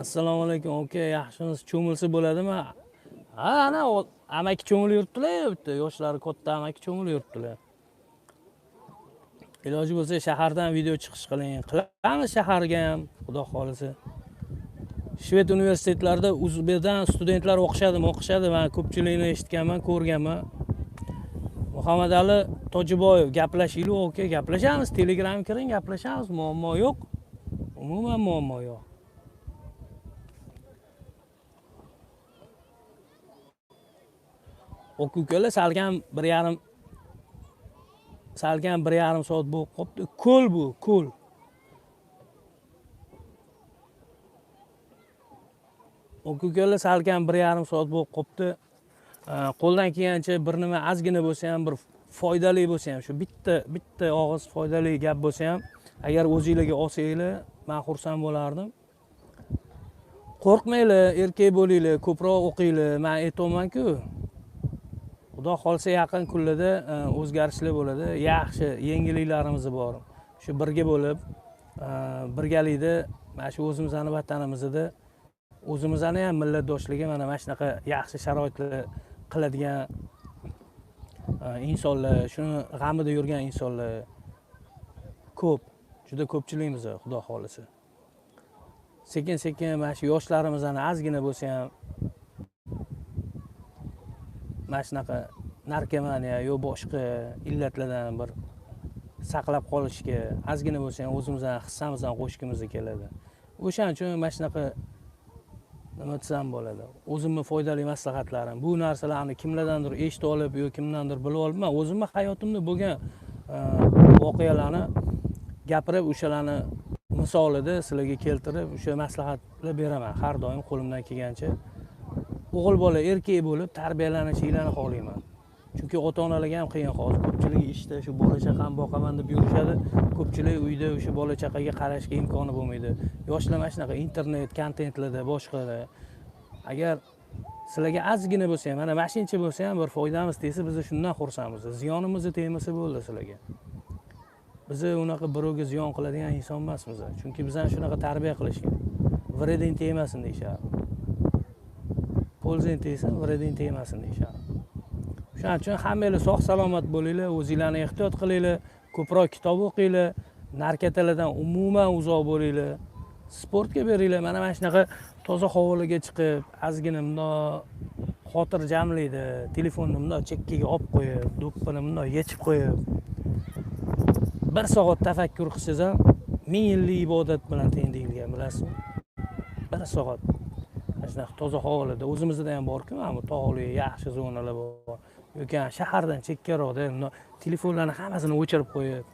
Assalomu alaykum aka, yaxshimisiz? Cho'milsa bo'ladimi? Ha, ana amaki cho'milib yuribdilar, bitta yoshlari katta amaki cho'milib yuribdilar. Iloji bo'lsa shahardan video chiqish qiling. Qilamiz shaharga ham, Xudo xolisa. Shved universitetlarida Uzbekdan studentlar o'qishadimi? O'qishadi. Men ko'pchilikni eshitganman, ko'rganman. Muhammadali Tojiboyev, gaplashaylik, okey, gaplashamiz. Telegram kiring, gaplashamiz, muammo yo'q. Umuman muammo yo'q. Aka-ukalar, salkam 1,5 soat bo'lib qolibdi. Ko'l bu, ko'l. Aka-ukalar, salkam 1,5 soat bo'lib qolibdi. Qo'ldan kelgancha bir nima ozgina bo'lsa ham, bir foydali bo'lsa ham, shu bitta og'iz foydali gap bo'lsa ham, agar o'zingizlarga olsanglar, men xursand bo'lardim. Qo'rqmanglar, erkak bo'linglar, ko'proq o'qinglar. Men aytyapman-ku, Xudo xolsa yaqin kunlarda o'zgarishlar bo'ladi. Yaxshi yengilliklarimiz bor. Shu birga bo'lib, birgalikda mana shu o'zimizning vatanimizda o'zimizni ham millatdoshligi mana shunaqa yaxshi sharoitlar qiladigan insonlar, shuni g'amida yurgan insonlar ko'p, juda ko'pchiligimiz, Xudo xolisa. Sekin-sekin mana shu yoshlarimizni ozgina bo'lsa ham mana shunaqa narkomaniya yo boshqa illatlardan bir saqlab qolishga ozgina bo'lsa ham o'zimizning hissamizdan qo'shgimiz keladi. O'shaning uchun mana shunaqa nima desam bo'ladi, o'zimni foydali maslahatlarim, bu narsalarni kimlardandir eshitib olib yo kimdandir bilib olib, men o'zimni hayotimda bo'lgan voqealarni gapirib, o'shalarni misolida sizlarga keltirib, o'sha maslahatlar beraman har doim qo'limdan kelgancha. O'g'il bola erkak bo'lib tarbiyalanishinglarni xohlayman. Chunki ota-onalarga ham qiyin hozir. Ko'pchilik ishda shu bola chaqam boqaman deb yurishadi. Ko'pchilik uyda o'sha bola chaqaga qarashga imkoni bo'lmaydi. Yoshlar mana shunaqa internet, kontentlarda, boshqalar. Agar sizlarga ozgina bo'lsa ham, mana mashincha bo'lsa ham bir foydamiz tegsa, biz shundan xursandmiz. Ziyonimiz tegmasa bo'ldi sizlarga. Biz unaqa birovga ziyon qiladigan inson emasmiz. Chunki bizani shunaqa tarbiya qilishgan. Vreding tegmasin deyishadi. Polzing tegsin, vreding tegmasin deyishadi. Shuning uchun hammanglar sog' salomat bo'linglar, o'zinglarni ehtiyot qilinglar, ko'proq kitob o'qinglar, narkotiklardan umuman uzoq bo'linglar, sportga beringlar. Mana shunaqa toza havolarga chiqib, ozgina bundoq xotirjamlikda, telefonni bundoq chekkaga olib qo'yib, do'ppini bundoq yechib qo'yib, 1 soat tafakkur qilsangiz ham 1000 yillik ibodat bilan teng deyilgan, bilasizmi? 1 soat. Mana shunaqa toza havolarda, o'zimizda ham bor-ku, mana bu tog'li yaxshi zonalar bor. Yoki shahardan chekkaroqda telefonlarni hammasini o'chirib qo'yib,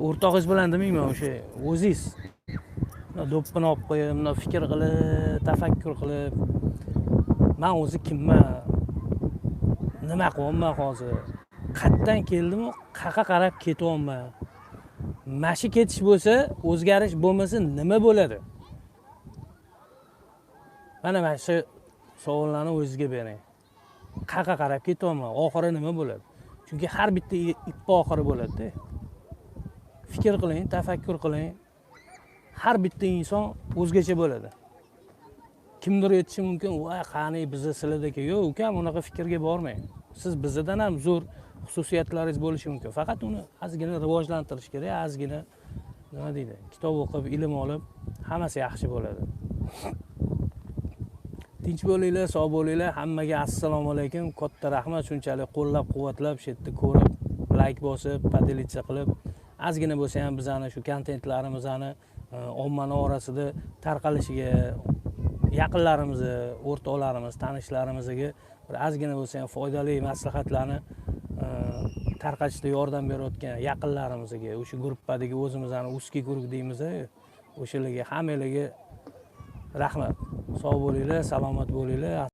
o'rtog'ingiz bilan demayman, o'sha o'zingiz do'ppini olib qo'yib, bundoq fikr qilib, tafakkur qilib, men o'zi kimman, nima qilyapman hozir, qayerdan keldimu, qayerga qarab ketyapman, mana shu ketish bo'lsa, o'zgarish bo'lmasa nima bo'ladi? Mana shu savollarni o'zingizga bering. Qayerga qarab ketyapman, oxiri nima bo'ladi? Chunki har bitta ipni oxiri bo'ladi-da. Fikr qiling, tafakkur qiling. Har bitta inson o'zgacha bo'ladi. Kimdir aytishi mumkin, "Voy, qani bizni sizlardagi." Yo'q, ukam, unaqa fikrga bormang. Siz bizdan ham zo'r xususiyatlaringiz bo'lishi mumkin. Faqat uni ozgina rivojlantirish kerak, ozgina nima deydi, kitob o'qib, ilm olib, hammasi yaxshi bo'ladi. Tinch bo'linglar, sog' bo'linglar. Hammaga assalomu alaykum. Katta rahmat shunchalik qo'llab-quvvatlab, shu yerda ko'rib, like bosib, podelitsa qilib, ozgina bo'lsa ham bizani shu kontentlarimizni ommani orasida tarqalishiga, yaqinlarimizni, o'rtoqlarimiz, tanishlarimizga bir ozgina bo'lsa ham foydali maslahatlarni tarqatishda yordam berayotgan yaqinlarimizga, o'sha gruppadagi o'zimizni узкий guruh deymiz, o'shalarga hammalarga rahmat. Sog' bo'linglar, salomat bo'linglar.